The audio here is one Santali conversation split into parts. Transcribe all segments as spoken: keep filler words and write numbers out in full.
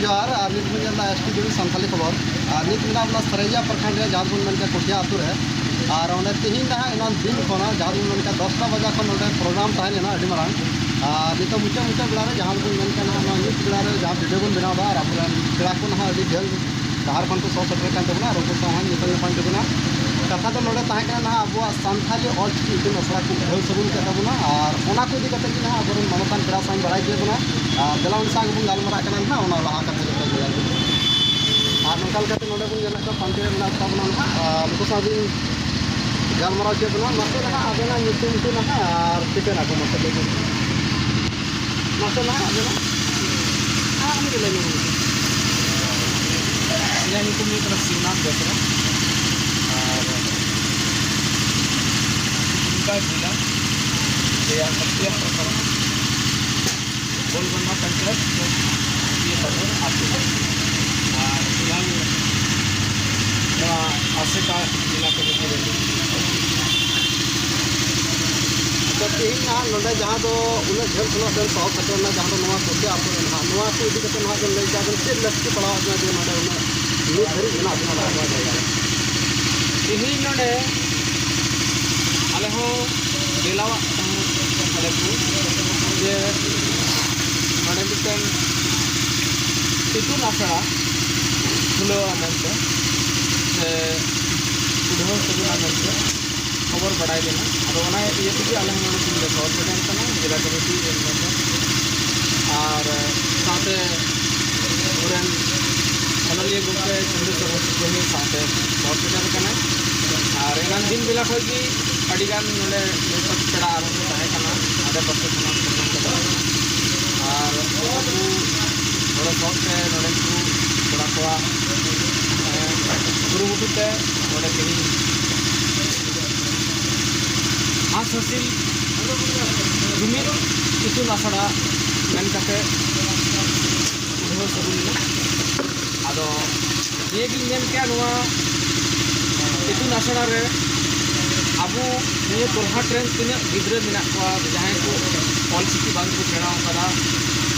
ᱡᱚᱦᱟᱨ, ᱟᱨ ᱱᱤᱛ ᱵᱚᱱ ᱧᱮᱞ ᱮᱫᱟ ᱮᱥ ᱴᱤ ᱡᱤ ᱥᱟᱱᱛᱟᱞᱤ ᱠᱷᱚᱵᱚᱨ᱾ ᱟᱨ ᱱᱤᱛ ᱢᱮᱱᱟᱜ ᱵᱚᱱᱟ ᱥᱟᱨᱟᱭᱟ ᱯᱨᱚᱠᱷᱚᱸᱰ ᱨᱮ, ᱡᱟᱦᱟᱸ ᱵᱚᱱ ᱢᱮᱱ ᱠᱮᱫᱟ ᱠᱚᱴᱷᱤᱭᱟ ᱟᱹᱛᱩ ᱨᱮ᱾ ᱟᱨ ᱚᱸᱰᱮ ᱛᱮᱦᱮᱧ ᱱᱟᱦᱟᱜ ᱮᱱᱟᱱ ᱫᱤᱱ ᱠᱷᱚᱱᱟᱜ, ᱡᱟᱦᱟᱸ ᱵᱚᱱ ᱢᱮᱱ ᱠᱮᱫᱟ ᱫᱚᱥᱴᱟ ᱵᱟᱡᱟ ᱠᱷᱚᱱ ᱱᱚᱸᱰᱮ ᱯᱨᱳᱜᱨᱟᱢ ᱛᱟᱦᱮᱸ ᱞᱮᱱᱟ ᱟᱹᱰᱤ ᱢᱟᱨᱟᱝ᱾ ᱟᱨ ᱱᱤᱛᱚᱜ ᱢᱩᱪᱟᱹᱫ ᱢᱩᱪᱟᱹᱫ ᱵᱮᱲᱟ ᱨᱮ, ᱡᱟᱦᱟᱸ ᱵᱚᱱ ᱢᱮᱱ ᱠᱮᱫᱟ ᱱᱟᱦᱟᱜ ᱱᱚᱣᱟ ᱧᱩᱛ ᱵᱮᱲᱟ ᱨᱮ ᱡᱟᱦᱟᱸ ᱵᱷᱤᱰᱤᱭᱳ ᱵᱚᱱ ᱵᱮᱱᱟᱣ ᱮᱫᱟ, ᱟᱨ ᱟᱵᱚᱨᱮᱱ ᱯᱮᱲᱟ ᱠᱚ ᱱᱟᱦᱟᱜ ᱟᱹᱰᱤ ᱡᱷᱟᱹᱞ ᱰᱟᱦᱟᱨ ᱠᱷᱚᱱ ᱠᱚ ᱥᱚᱦᱚᱨ ᱥᱮᱴᱮᱨ ᱠᱟᱱ ᱛᱟᱵᱚᱱᱟ, ᱟᱨ ᱩᱱᱠᱩ ᱥᱟᱶ ᱦᱚᱸ ᱧᱮᱯᱮᱞ ᱧᱟᱯᱟᱢ ᱛᱟᱵᱚᱱᱟ᱾ ᱠᱟᱛᱷᱟ ᱫᱚ ᱱᱚᱰᱮ ᱛᱟᱦᱮᱸ ᱠᱟᱱᱟ ᱱᱟᱦᱟᱜ ᱟᱵᱚᱣᱟᱜ ᱥᱟᱱᱛᱷᱟᱞᱤ ᱚᱞ ᱪᱤᱠᱤ ᱤᱛᱩᱱ ᱟᱥᱲᱟ ᱠᱚ ᱩᱰᱷᱟᱹᱣ ᱥᱟᱹᱜᱩᱱ ᱠᱮᱫ ᱛᱟᱵᱚᱱᱟ, ᱟᱨ ᱚᱱᱟ ᱠᱚ ᱤᱫᱤ ᱠᱟᱛᱮ ᱜᱮ ᱱᱟᱦᱟᱜ ᱟᱵᱚᱨᱮᱱ ᱢᱟᱱᱚᱛᱟᱱ ᱯᱮᱲᱟ ᱥᱟᱶ ᱵᱟᱲᱟᱭ ᱦᱚᱪᱚᱭᱮᱫ ᱵᱚᱱᱟ᱾ ᱟᱨ ᱫᱮᱞᱟ ᱩᱱᱤ ᱥᱟᱶ ᱜᱮᱵᱚᱱ ᱜᱟᱞᱢᱟᱨᱟᱜ ᱠᱟᱱᱟ ᱱᱟᱦᱟᱜ ᱚᱱᱟ ᱞᱟᱦᱟ ᱠᱟᱛᱷᱟ ᱡᱚᱛᱚ ᱜᱮ᱾ ᱟᱨ ᱱᱚᱝᱠᱟ ᱞᱮᱠᱟᱛᱮ ᱱᱚᱰᱮ ᱵᱚᱱ ᱧᱮᱞᱮᱫ ᱠᱚᱣᱟ ᱯᱟᱱᱛᱮ ᱨᱮ ᱢᱮᱱᱟᱜ ᱠᱚᱛᱟ ᱵᱚᱱᱟ ᱱᱟᱦᱟᱜ, ᱟᱨ ᱱᱩᱠᱩ ᱥᱟᱶ ᱵᱤᱱ ᱜᱟᱞᱢᱟᱨᱟᱣ ᱦᱚᱪᱚᱭᱮᱫ ᱵᱚᱱᱟ᱾ ᱢᱟᱥᱮ ᱱᱟᱦᱟᱜ ᱟᱵᱮᱱᱟᱜ ᱧᱩᱛᱩᱢ ᱠᱚ ᱱᱟᱦᱟᱜ ᱟᱨ ᱴᱷᱤᱠᱟᱹᱱᱟ ᱠᱚ ᱢᱟᱥᱮ ᱞᱟᱹᱭ ᱵᱮᱱ᱾ ᱢᱟᱥᱮ ᱱᱟᱦᱟᱜ ᱟᱵᱮᱱᱟᱜ, ᱦᱮᱸ, ᱟᱢ ᱜᱮ ᱞᱟᱹᱭ ᱢᱮ ᱜᱚᱢᱠᱮ᱾ ᱤᱧᱟᱹᱜ ᱧᱩᱛᱩᱢ ᱦᱩᱭᱩᱜ ᱠᱟᱱᱟ ᱥᱤᱵᱩᱱᱟᱛᱷ ᱵᱮᱥᱨᱟ᱾ ᱟᱨ ᱫᱩᱢᱠᱟ ᱡᱮᱞᱟ ᱨᱮᱭᱟᱜ ᱦᱟᱹᱴᱤᱭᱟ ᱯᱨᱚᱠᱷᱚᱸᱰ, ᱵᱳᱞᱜᱚᱱᱰᱟ ᱯᱚᱧᱪᱟᱭᱮᱛ, ᱦᱟᱹᱴᱤᱭᱟ ᱯᱟᱛᱷᱚᱨ ᱟᱹᱛᱩ᱾ ᱟᱨ ᱮᱱᱟᱝ ᱱᱚᱣᱟ ᱟᱥᱮᱠᱟ ᱡᱮᱞᱟ ᱠᱚᱢᱤᱴᱤ ᱨᱮᱱ ᱟᱪᱪᱷᱟ, ᱛᱮᱦᱮᱧ ᱱᱟᱦᱟᱜ ᱱᱚᱰᱮ ᱡᱟᱦᱟᱸ ᱫᱚ ᱩᱱᱟᱹᱜ ᱡᱷᱟᱹᱞ ᱠᱷᱚᱱᱟᱜ ᱵᱮᱱ ᱥᱚᱦᱚᱨ ᱥᱮᱴᱮᱨ ᱮᱱᱟ, ᱡᱟᱦᱟᱸ ᱫᱚ ᱱᱚᱣᱟ ᱠᱚᱴᱷᱮ ᱟᱛᱳ ᱨᱮ ᱱᱟᱦᱟᱜ, ᱱᱚᱣᱟ ᱠᱚ ᱤᱫᱤ ᱠᱟᱛᱮ ᱱᱟᱦᱟᱜ ᱵᱮᱱ ᱞᱟᱹᱭ ᱠᱮᱭᱟ, ᱵᱮᱱ ᱪᱮᱫ ᱞᱟᱹᱠᱛᱤ ᱯᱟᱲᱟᱣ ᱟᱵᱮᱱᱟ ᱡᱮ ᱱᱚᱰᱮ ᱩᱱᱟᱹᱜ ᱧᱩᱛ ᱫᱷᱟᱹᱨᱤᱡ ᱢᱮᱱᱟᱜ ᱵᱮᱱᱟ ᱱᱚᱣᱟ ᱡᱟᱭᱜᱟ ᱨᱮ? ᱛᱮᱦᱮᱧ ᱱᱚᱰᱮ ᱟᱞᱮ ᱦᱚᱸ ᱵᱮᱞᱟᱣᱟᱜ ᱛᱟᱦᱮᱸ ᱟᱞᱮ ᱠᱚ ᱡᱮ ᱱᱚᱰᱮ ᱢᱤᱫᱴᱮᱱ ᱤᱛᱩᱱ ᱟᱥᱲᱟ ᱠᱷᱩᱞᱟᱹᱣᱟ ᱢᱮᱱᱛᱮ ᱥᱮ ᱩᱰᱷᱟᱹᱣ ᱥᱟᱹᱜᱩᱱᱟ ᱢᱮᱱᱛᱮ ᱠᱷᱚᱵᱚᱨ ᱵᱟᱰᱟᱭ ᱞᱮᱱᱟ᱾ ᱟᱫᱚ ᱚᱱᱟ ᱤᱭᱟᱹ ᱛᱮᱜᱮ ᱟᱞᱮ ᱦᱚᱸ ᱱᱚᱰᱮ ᱛᱮᱦᱮᱧ ᱞᱮ ᱥᱚᱦᱚᱨ ᱥᱮᱴᱮᱨ ᱠᱟᱱᱟ, ᱡᱮᱞᱟ ᱠᱚᱢᱤᱴᱤ ᱨᱮᱱ ᱢᱮᱢᱵᱟᱨ ᱟᱨ ᱥᱟᱶᱛᱮ ᱟᱵᱚᱨᱮᱱ ᱚᱱᱚᱞᱤᱭᱟᱹ ᱜᱚᱢᱠᱮ ᱪᱚᱱᱫᱨᱚ ᱥᱚᱨᱮᱱ ᱥᱤᱯᱟᱹᱦᱤ ᱥᱟᱶᱛᱮ ᱥᱚᱦᱚᱨ ᱥᱮᱴᱮᱨ ᱟᱠᱟᱱᱟᱭ᱾ ᱟᱨ ᱮᱱᱟᱝ ᱫᱤᱱ ᱵᱮᱞᱟ ᱠᱷᱚᱱ ᱜᱮ ᱟᱹᱰᱤᱜᱟᱱ ᱱᱚᱰᱮ ᱱᱤᱨᱥᱚᱫ ᱯᱮᱲᱟ ᱟᱨᱦᱚᱸ ᱠᱚ ᱛᱟᱦᱮᱸ ᱠᱟᱱᱟ, ᱟᱰᱮ ᱯᱟᱥᱮ ᱠᱷᱚᱱᱟᱜ ᱠᱚ ᱥᱮᱱ ᱠᱟᱱᱟ᱾ ᱟᱨ ᱩᱱᱠᱩ ᱜᱚᱲᱚ ᱥᱚᱦᱚᱫ ᱛᱮ ᱱᱚᱰᱮᱱ ᱠᱚ ᱠᱚᱲᱟ ᱠᱚᱣᱟᱜ, ᱮᱸ, ᱠᱩᱨᱩᱢᱩᱴᱩ ᱛᱮ ᱱᱚᱰᱮ ᱛᱮᱦᱮᱧ ᱦᱟᱸᱥ ᱦᱟᱹᱥᱤᱞ ᱡᱩᱢᱤᱫ ᱤᱛᱩᱱ ᱟᱥᱲᱟ ᱢᱮᱱ ᱠᱟᱛᱮ ᱩᱰᱷᱟᱹᱣ ᱥᱟᱹᱜᱩᱱ ᱮᱱᱟ᱾ ᱟᱫᱚ ᱱᱤᱭᱟᱹᱜᱤᱧ ᱢᱮᱱ ᱠᱮᱭᱟ, ᱱᱚᱣᱟ ᱤᱛᱩᱱ ᱟᱥᱲᱟ ᱨᱮ ᱟᱵᱚ ᱱᱤᱭᱟᱹ ᱯᱨᱚᱠᱷᱚᱸᱰ ᱨᱮᱱ ᱛᱤᱱᱟᱹᱜ ᱜᱤᱫᱽᱨᱟᱹ ᱢᱮᱱᱟᱜ ᱠᱚᱣᱟ, ᱡᱟᱦᱟᱸᱭ ᱠᱚ ᱚᱞᱪᱤᱠᱤ ᱵᱟᱝ ᱠᱚ ᱥᱮᱬᱟ ᱟᱠᱟᱫᱟ,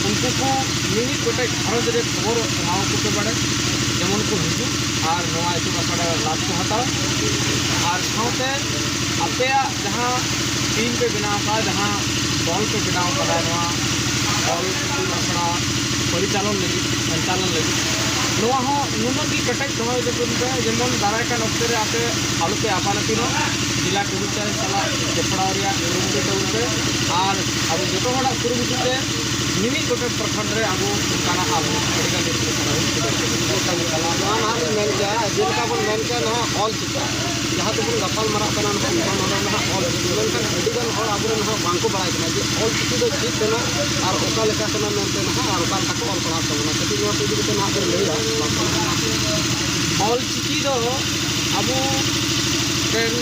ᱩᱱᱠᱩ ᱠᱚ ᱢᱤᱢᱤᱫ ᱜᱚᱴᱮᱡ ᱜᱷᱟᱨᱚᱸᱡᱽ ᱨᱮ ᱠᱷᱚᱵᱚᱨ ᱮᱢᱟᱣᱟᱠᱚ ᱯᱮ ᱵᱟᱲᱮ, ᱡᱮᱢᱚᱱ ᱠᱚ ᱦᱤᱡᱩᱜ ᱟᱨ ᱱᱚᱣᱟ ᱤᱛᱩᱱ ᱟᱥᱲᱟ ᱨᱮ ᱞᱟᱵᱷ ᱠᱚ ᱦᱟᱛᱟᱣ᱾ ᱟᱨ ᱥᱟᱶᱛᱮ ᱟᱯᱮᱭᱟᱜ ᱡᱟᱦᱟᱸ ᱴᱤᱢ ᱯᱮ ᱵᱮᱱᱟᱣ ᱟᱠᱟᱫ, ᱡᱟᱦᱟᱸ ᱫᱚᱞ ᱯᱮ ᱵᱮᱱᱟᱣ ᱟᱠᱟᱫᱟ ᱱᱚᱣᱟ ᱚᱞ ᱤᱛᱩᱱ ᱟᱥᱲᱟ ᱯᱚᱨᱤᱪᱟᱞᱚᱱ ᱞᱟᱹᱜᱤᱫ, ᱥᱚᱧᱪᱟᱞᱚᱱ ᱞᱟᱹᱜᱤᱫ, ᱱᱚᱣᱟ ᱦᱚᱸ ᱱᱩᱱᱟᱹᱜ ᱜᱮ ᱠᱮᱴᱮᱡ ᱫᱚᱦᱚᱭ ᱛᱟᱵᱚᱱ ᱯᱮ, ᱡᱮᱢᱚᱱ ᱫᱟᱨᱟᱭ ᱠᱟᱱ ᱚᱠᱛᱮ ᱨᱮ ᱟᱯᱮ ᱟᱞᱚᱯᱮ ᱟᱯᱟᱱ ᱟᱹᱯᱤᱱᱚᱜ᱾ ᱡᱮᱞᱟ ᱠᱚᱢᱤᱴᱤ ᱥᱟᱞᱟᱜ ᱡᱚᱯᱲᱟᱣ ᱨᱮᱭᱟᱜ ᱠᱩᱨᱩᱢᱩᱴᱩ ᱛᱟᱵᱚᱱ ᱯᱮ᱾ ᱟᱨ ᱟᱵᱚ ᱡᱚᱛᱚ ᱦᱚᱲᱟᱜ ᱠᱩᱨᱩᱢᱩᱴᱩ ᱛᱮ ᱢᱤᱢᱤᱫ ᱜᱚᱴᱮᱡ ᱯᱨᱚᱠᱷᱚᱸᱰ ᱨᱮ ᱟᱵᱚ ᱚᱱᱠᱟᱱᱟᱜ ᱟᱨᱦᱚᱸ ᱟᱹᱰᱤᱜᱟᱱ ᱤᱥᱠᱩᱞ ᱠᱟᱱᱟ ᱵᱚᱱ ᱪᱮᱫ ᱞᱮᱠᱟ ᱱᱚᱣᱟ ᱱᱟᱦᱟᱜ ᱞᱤᱧ ᱢᱮᱱ ᱠᱮᱭᱟ, ᱡᱮᱞᱮᱠᱟ ᱵᱚᱱ ᱢᱮᱱ ᱠᱮᱭᱟ ᱱᱟᱦᱟᱜ ᱚᱞ ᱪᱤᱠᱤ, ᱡᱟᱦᱟᱸ ᱛᱮᱵᱚᱱ ᱜᱟᱯᱟᱞ ᱢᱟᱨᱟᱜ ᱠᱟᱱᱟ ᱱᱟᱦᱟᱜ, ᱱᱚᱣᱟ ᱱᱚᱰᱮ ᱱᱟᱦᱟᱜ ᱚᱞ ᱪᱤᱠᱤ, ᱢᱮᱱᱠᱷᱟᱱ ᱟᱹᱰᱤᱜᱟᱱ ᱦᱚᱲ ᱟᱵᱚᱨᱮᱱ ᱱᱟᱦᱟᱜ ᱵᱟᱝᱠᱚ ᱵᱟᱲᱟᱭ ᱠᱟᱱᱟ ᱡᱮ ᱚᱞ ᱪᱤᱠᱤ ᱫᱚ ᱪᱮᱫ ᱠᱟᱱᱟ ᱟᱨ ᱚᱠᱟ ᱞᱮᱠᱟ ᱠᱟᱱᱟ ᱢᱮᱱᱛᱮ ᱱᱟᱦᱟᱜ, ᱟᱨ ᱚᱠᱟ ᱞᱮᱠᱟ ᱠᱚ ᱚᱞ ᱯᱟᱲᱦᱟᱜ ᱛᱟᱵᱚᱱᱟ᱾ ᱠᱟᱹᱴᱤᱡ ᱱᱚᱣᱟ ᱠᱚ ᱤᱫᱤ ᱠᱟᱛᱮ ᱱᱟᱦᱟᱜ ᱵᱮᱱ ᱞᱟᱹᱭᱟ? ᱚᱞ ᱪᱤᱠᱤ ᱫᱚ ᱟᱵᱚ ᱨᱮᱱ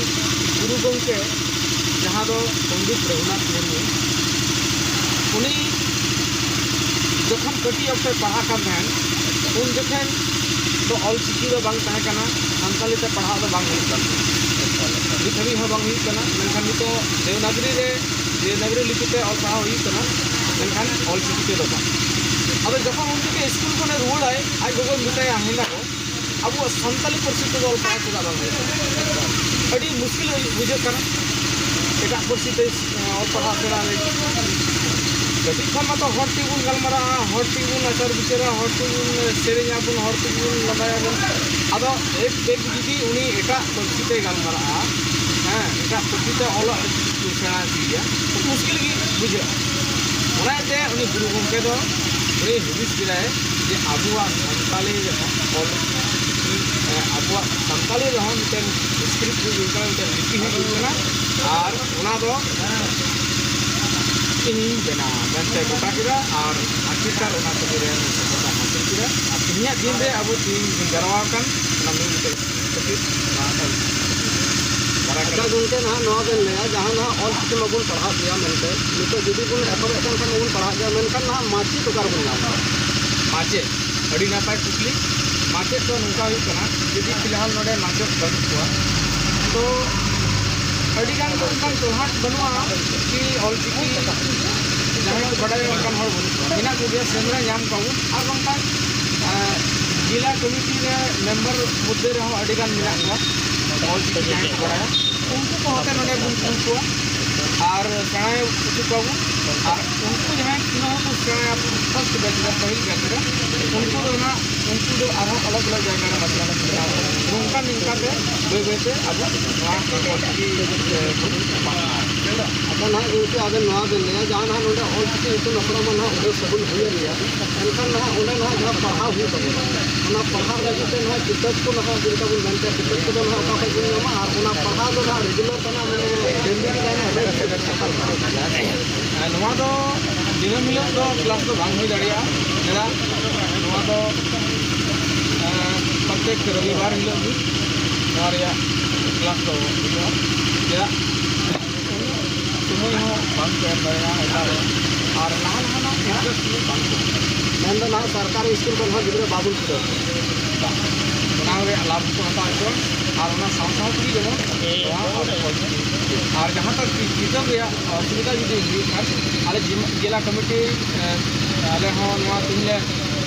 ᱜᱩᱨᱩ ᱜᱚᱢᱠᱮ, ᱡᱟᱦᱟᱸ ᱫᱚ ᱯᱚᱱᱰᱤᱛ ᱨᱚᱜᱷᱩᱱᱟᱛᱷ ᱢᱩᱨᱢᱩ, ᱩᱱᱤ ᱡᱚᱠᱷᱚᱱ ᱠᱟᱹᱴᱤᱡ ᱚᱠᱛᱮ ᱯᱟᱲᱦᱟᱜ ᱠᱟᱱ ᱛᱟᱦᱮᱸᱱ, ᱩᱱ ᱡᱚᱠᱷᱮᱱ ᱫᱚ ᱚᱞ ᱪᱤᱠᱤ ᱫᱚ ᱵᱟᱝ ᱛᱟᱦᱮᱸ ᱠᱟᱱᱟ, ᱥᱟᱱᱛᱟᱞᱤ ᱛᱮ ᱯᱟᱲᱦᱟᱜ ᱫᱚ ᱵᱟᱝ ᱦᱩᱭᱩᱜ ᱠᱟᱱ ᱛᱟᱦᱮᱸᱱ, ᱱᱤᱛ ᱦᱟᱹᱵᱤᱡ ᱦᱚᱸ ᱵᱟᱝ ᱦᱩᱭᱩᱜ ᱠᱟᱱᱟ᱾ ᱢᱮᱱᱠᱷᱟᱱ ᱱᱤᱛᱚᱜ ᱫᱮᱵᱽᱱᱟᱜᱽᱨᱤ ᱨᱮ, ᱫᱮᱵᱽᱱᱟᱜᱽᱨᱤ ᱞᱤᱯᱤ ᱛᱮ ᱚᱞ ᱯᱟᱲᱦᱟᱣ ᱦᱩᱭᱩᱜ ᱠᱟᱱᱟ, ᱢᱮᱱᱠᱷᱟᱱ ᱚᱞ ᱪᱤᱠᱤ ᱛᱮᱫᱚ ᱵᱟᱝ᱾ ᱟᱫᱚ ᱡᱚᱠᱷᱚᱱ ᱩᱱ ᱡᱚᱠᱷᱮᱡ ᱤᱥᱠᱩᱞ ᱠᱷᱚᱱᱮ ᱨᱩᱣᱟᱹᱲᱟᱭ, ᱟᱡ ᱜᱚᱜᱚᱭ ᱢᱮᱛᱟᱭᱟ, ᱦᱮᱸᱫᱟ ᱜᱚ, ᱟᱵᱚᱣᱟᱜ ᱥᱟᱱᱛᱟᱞᱤ ᱯᱟᱹᱨᱥᱤ ᱛᱮᱫᱚ ᱚᱞ ᱯᱟᱲᱦᱟᱣ ᱪᱮᱫᱟᱜ ᱵᱟᱝ ᱦᱩᱭᱩᱜ ᱠᱟᱱᱟ? ᱟᱹᱰᱤ ᱢᱩᱥᱠᱤᱞ ᱵᱩᱡᱷᱟᱹᱜ ᱠᱟᱱᱟ ᱮᱴᱟᱜ ᱯᱟᱹᱨᱥᱤ ᱛᱮ, ᱮᱸ, ᱚᱞ ᱯᱟᱲᱦᱟᱣ ᱥᱮᱬᱟ ᱞᱟᱹᱜᱤᱫ᱾ ᱠᱟᱹᱴᱤᱡ ᱠᱷᱚᱱ ᱢᱟᱛᱚ ᱦᱚᱲ ᱛᱮᱜᱮ ᱵᱚᱱ ᱜᱟᱞᱢᱟᱨᱟᱜᱼᱟ, ᱦᱚᱲ ᱛᱮᱜᱮ ᱵᱚᱱ ᱟᱪᱟᱨ ᱵᱤᱪᱟᱹᱨᱟ, ᱦᱚᱲ ᱛᱮᱜᱮ ᱵᱚᱱ ᱥᱮᱨᱮᱧᱟᱵᱚᱱ, ᱦᱚᱲ ᱛᱮᱜᱮ ᱵᱚᱱ ᱞᱟᱸᱫᱟᱭᱟᱵᱚᱱ᱾ ᱟᱫᱚ ᱮᱠ ᱵᱮᱠ ᱡᱩᱫᱤ ᱩᱱᱤ ᱮᱴᱟᱜ ᱯᱟᱹᱨᱥᱤ ᱛᱮᱭ ᱜᱟᱞᱢᱟᱨᱟᱜᱼᱟ, ᱦᱮᱸ, ᱮᱴᱟᱜ ᱯᱟᱹᱨᱥᱤ ᱛᱮ ᱚᱞᱚᱜ ᱥᱮᱬᱟ ᱦᱚᱪᱚᱭᱮᱭᱟ, ᱠᱷᱩᱵ ᱢᱩᱥᱠᱤᱞ ᱜᱮ ᱵᱩᱡᱷᱟᱹᱜᱼᱟ᱾ ᱚᱱᱟ ᱤᱭᱟᱹᱛᱮ ᱩᱱᱤ ᱜᱩᱨᱩ ᱜᱚᱢᱠᱮ ᱫᱚ ᱩᱱᱤ ᱦᱩᱫᱤᱥ ᱠᱮᱫᱟᱭ ᱡᱮ ᱟᱵᱚᱣᱟᱜ ᱥᱟᱱᱛᱟᱞᱤ ᱨᱮᱦᱚᱸ ᱚᱞ ᱪᱤᱠᱤ, ᱮ, ᱟᱵᱚᱣᱟᱜ ᱥᱟᱱᱛᱟᱞᱤ ᱨᱮᱦᱚᱸ ᱢᱤᱫᱴᱮᱱ ᱥᱠᱨᱤᱯᱴ ᱦᱩᱭ ᱦᱩᱭᱩᱜ ᱠᱟᱱᱟ, ᱢᱤᱫᱴᱮᱱ ᱞᱤᱯᱤ ᱦᱩᱭ ᱦᱩᱭᱩᱜ ᱠᱟᱱᱟ, ᱟᱨ ᱚᱱᱟ ᱫᱚ ᱤᱧᱤᱧ ᱵᱮᱱᱟᱣᱟ ᱢᱮᱱᱛᱮ ᱜᱚᱴᱟ ᱠᱮᱫᱟ᱾ ᱟᱨ ᱟᱹᱠᱷᱤᱨᱠᱟᱨ ᱚᱱᱟ ᱠᱟᱹᱢᱤ ᱨᱮ ᱥᱚᱯᱷᱚᱞᱛᱟ ᱦᱟᱹᱥᱤᱞ ᱠᱮᱫᱟ᱾ ᱟᱨ ᱛᱮᱦᱮᱧᱟᱜ ᱫᱤᱱ ᱨᱮ ᱟᱵᱚ ᱛᱮᱦᱮᱧ ᱵᱚᱱ ᱡᱟᱨᱣᱟ ᱟᱠᱟᱱ ᱚᱱᱟ ᱢᱤᱫ ᱢᱤᱫᱴᱮᱱ ᱠᱷᱟᱹᱛᱤᱨ ᱱᱚᱣᱟ ᱫᱚ ᱵᱟᱲᱟᱭ ᱟᱪᱪᱷᱟ ᱠᱟᱱᱟ᱾ ᱜᱚᱢᱠᱮ, ᱱᱟᱦᱟᱜ ᱱᱚᱣᱟ ᱵᱮᱱ ᱞᱟᱹᱭᱟ, ᱡᱟᱦᱟᱸ ᱱᱟᱦᱟᱜ ᱚᱞ ᱪᱤᱠᱤ ᱢᱟᱵᱚᱱ ᱯᱟᱲᱦᱟᱜ ᱜᱮᱭᱟ ᱢᱮᱱᱛᱮ, ᱱᱤᱛᱚᱜ ᱡᱩᱫᱤ ᱵᱚᱱ ᱮᱛᱚᱦᱚᱵᱮᱫ ᱠᱟᱱ ᱠᱷᱟᱱ ᱢᱟᱵᱚᱱ ᱯᱟᱲᱦᱟᱜ ᱜᱮᱭᱟ, ᱢᱮᱱᱠᱷᱟᱱ ᱱᱟᱦᱟᱜ ᱢᱟᱪᱮᱫ ᱚᱠᱟ ᱨᱮᱵᱚᱱ ᱧᱟᱢ ᱠᱚᱣᱟ? ᱢᱟᱪᱮᱫ, ᱟᱹᱰᱤ ᱱᱟᱯᱟᱭ ᱠᱩᱠᱞᱤ᱾ ᱢᱟᱪᱮᱫ ᱫᱚ ᱱᱚᱝᱠᱟ ᱦᱩᱭᱩᱜ ᱠᱟᱱᱟ, ᱡᱩᱫᱤ ᱯᱷᱤᱞᱦᱟᱞ ᱱᱚᱰᱮ ᱢᱟᱪᱮᱫ ᱵᱟᱹᱱᱩᱜ ᱠᱚᱣᱟ, ᱛᱚ ᱟᱹᱰᱤ ᱜᱟᱱ ᱫᱚ ᱚᱱᱠᱟᱱ ᱴᱚᱞᱦᱟᱴ ᱵᱟᱹᱱᱩᱜᱼᱟ ᱠᱤ ᱚᱞ ᱪᱤᱠᱤ ᱡᱟᱦᱟᱸᱭ ᱠᱚ ᱵᱟᱰᱟᱭᱟ ᱚᱱᱠᱟᱱ ᱢᱮᱱᱟᱜ ᱠᱚᱜᱮᱭᱟ, ᱥᱮᱸᱫᱽᱨᱟ ᱧᱟᱢ ᱠᱚᱣᱟ ᱵᱚᱱ᱾ ᱟᱨ ᱵᱟᱝᱠᱷᱟᱱ, ᱟᱸ, ᱡᱮᱞᱟ ᱠᱚᱢᱤᱴᱤ ᱨᱮ ᱢᱮᱢᱵᱟᱨ ᱢᱚᱫᱽᱫᱷᱮ ᱨᱮᱦᱚᱸ ᱟᱹᱰᱤ ᱜᱟᱱ ᱢᱮᱱᱟᱜ ᱠᱚᱣᱟ, ᱚᱞ ᱪᱤᱠᱤ ᱡᱟᱦᱟᱸᱭ ᱠᱚ ᱵᱟᱲᱟᱭᱟ, ᱩᱱᱠᱩ ᱠᱚ ᱦᱚᱛᱮ ᱱᱚᱰᱮ ᱵᱚᱱ ᱠᱩᱞ ᱠᱚᱣᱟ ᱟᱨ ᱥᱮᱬᱟᱭ ᱦᱚᱪᱚ ᱠᱚᱣᱟ ᱵᱚᱱ᱾ ᱟᱨ ᱩᱱᱠᱩ ᱡᱟᱦᱟᱸᱭ ᱛᱤᱱᱟᱹᱜ ᱦᱚᱲ ᱠᱚ ᱥᱮᱬᱟᱭᱟ first batch ᱨᱮ, ᱯᱟᱹᱦᱤᱞ batch ᱨᱮ, ᱩᱱᱠᱩ ᱫᱚ ᱱᱟᱜ, ᱩᱱᱠᱩ ᱫᱚ ᱟᱨᱦᱚᱸ ᱟᱞᱟᱜᱽ ᱟᱞᱟᱜᱽ ᱡᱟᱭᱜᱟ ᱨᱮ ᱢᱟᱪᱮᱫ ᱠᱚ ᱵᱮᱱᱟᱣ ᱠᱚᱣᱟ᱾ ᱱᱚᱝᱠᱟ ᱱᱚᱝᱠᱟ ᱛᱮ ᱵᱟᱹᱭ ᱵᱟᱹᱭ ᱛᱮ ᱟᱵᱚ ᱱᱚᱣᱟ ᱚᱞ ᱪᱤᱠᱤ, ᱮ, ᱵᱚᱱ ᱯᱟᱥᱱᱟᱣᱟ᱾ ᱟᱪᱪᱷᱟ, ᱱᱟᱦᱟᱜ ᱜᱚᱢᱠᱮ, ᱟᱵᱮᱱ ᱱᱚᱣᱟ ᱵᱮᱱ ᱞᱟᱹᱭᱟ, ᱡᱟᱦᱟᱸ ᱱᱟᱦᱟᱜ ᱱᱚᱰᱮ ᱚᱞ ᱪᱤᱠᱤ ᱤᱛᱩᱱ ᱟᱥᱲᱟ ᱢᱟ ᱱᱟᱦᱟᱜ ᱩᱰᱟᱹᱣ ᱥᱟᱹᱜᱩᱱ ᱦᱩᱭᱮᱱ ᱜᱮᱭᱟ, ᱮᱱᱠᱷᱟᱱ ᱱᱟᱦᱟᱜ ᱚᱸᱰᱮ ᱱᱟᱦᱟᱜ ᱡᱟᱦᱟᱸ ᱯᱟᱲᱦᱟᱣ ᱦᱩᱭᱩᱜ ᱛᱟᱵᱚᱱᱟ, ᱚᱱᱟ ᱯᱟᱲᱦᱟᱣ ᱞᱟᱹᱜᱤᱫ ᱛᱮ ᱱᱟᱦᱟᱜ ᱠᱤᱛᱟᱹᱵ ᱠᱚ ᱱᱟᱦᱟᱜ, ᱡᱮᱞᱮᱠᱟ ᱵᱚᱱ ᱢᱮᱱ ᱠᱮᱭᱟ, ᱠᱤᱛᱟᱹᱵ ᱠᱚᱫᱚ ᱱᱟᱦᱟᱜ ᱚᱠᱟ ᱠᱷᱚᱱ ᱵᱚᱱ ᱧᱟᱢᱟ ᱟᱨ ᱚᱱᱟ ᱯᱟᱲᱦᱟᱣ ᱫᱚ ᱱᱟᱦᱟᱜ regular ᱛᱟᱦᱮᱱᱟ, ᱢᱟᱱᱮ daily ᱜᱮ ᱛᱟᱦᱮᱱᱟ? ᱟᱨ ᱱᱚᱣᱟ ᱫᱚ ᱫᱤᱱᱟᱹᱢ ᱦᱤᱞᱳᱜ ᱫᱚ class ᱫᱚ ᱵᱟᱝ ᱦᱩᱭ ᱫᱟᱲᱮᱭᱟᱜᱼᱟ᱾ ᱪᱮᱫᱟᱜ? ᱱᱚᱣᱟ ᱫᱚ, ᱮᱸ, ᱯᱨᱚᱛᱮᱠ ᱨᱚᱵᱤᱵᱟᱨ ᱦᱤᱞᱳᱜ ᱜᱮ ᱱᱚᱣᱟ ᱨᱮᱭᱟᱜ class ᱫᱚ ᱦᱩᱭᱩᱜᱼᱟ᱾ ᱪᱮᱫᱟᱜ? ᱥᱚᱢᱚᱭ ᱦᱚᱸ ᱵᱟᱝ ᱠᱚ ᱮᱢ ᱫᱟᱲᱮᱭᱟᱜᱼᱟ ᱮᱴᱟᱜ ᱦᱚᱲ᱾ ᱟᱨ ᱱᱟᱦᱟᱜ ᱱᱟᱦᱟᱜ interest ᱜᱮ ᱵᱟᱝ ᱠᱚ ᱮᱢᱟ᱾ ᱢᱮᱱᱫᱚ ᱱᱟᱦᱟᱜ ᱥᱚᱨᱠᱟᱨᱤ ᱥᱠᱩᱞ ᱠᱷᱚᱱ ᱦᱚᱸ ᱜᱤᱫᱽᱨᱟᱹ ᱵᱟᱵᱚᱱ ᱪᱷᱩᱰᱟᱹᱣ ᱠᱚᱣᱟ᱾ ᱚᱱᱟ ᱨᱮᱭᱟᱜ ᱞᱟᱵᱷ ᱦᱚᱸᱠᱚ ᱦᱟᱛᱟᱣ ᱦᱚᱪᱚᱣᱟᱱ, ᱟᱨ ᱚᱱᱟ ᱥᱟᱶ ᱥᱟᱶ ᱛᱮᱜᱮ ᱡᱮᱢᱚᱱ ᱱᱚᱣᱟ ᱟᱵᱚ ᱚᱞᱪᱤᱠᱤ᱾ ᱟᱨ ᱡᱟᱦᱟᱸ ᱛᱟᱠ ᱠᱤ-, ᱠᱤᱛᱟᱹᱵ ᱨᱮᱭᱟᱜ ᱚᱥᱩᱵᱤᱫᱷᱟ ᱡᱩᱫᱤ ᱦᱩᱭᱩᱜ ᱠᱷᱟᱱ, ᱟᱞᱮ ᱡᱮ-, ᱡᱮᱞᱟ ᱠᱚᱢᱤᱴᱤ, ᱮ, ᱟᱞᱮ ᱦᱚᱸ ᱱᱚᱣᱟ ᱛᱮᱦᱮᱧ ᱞᱮ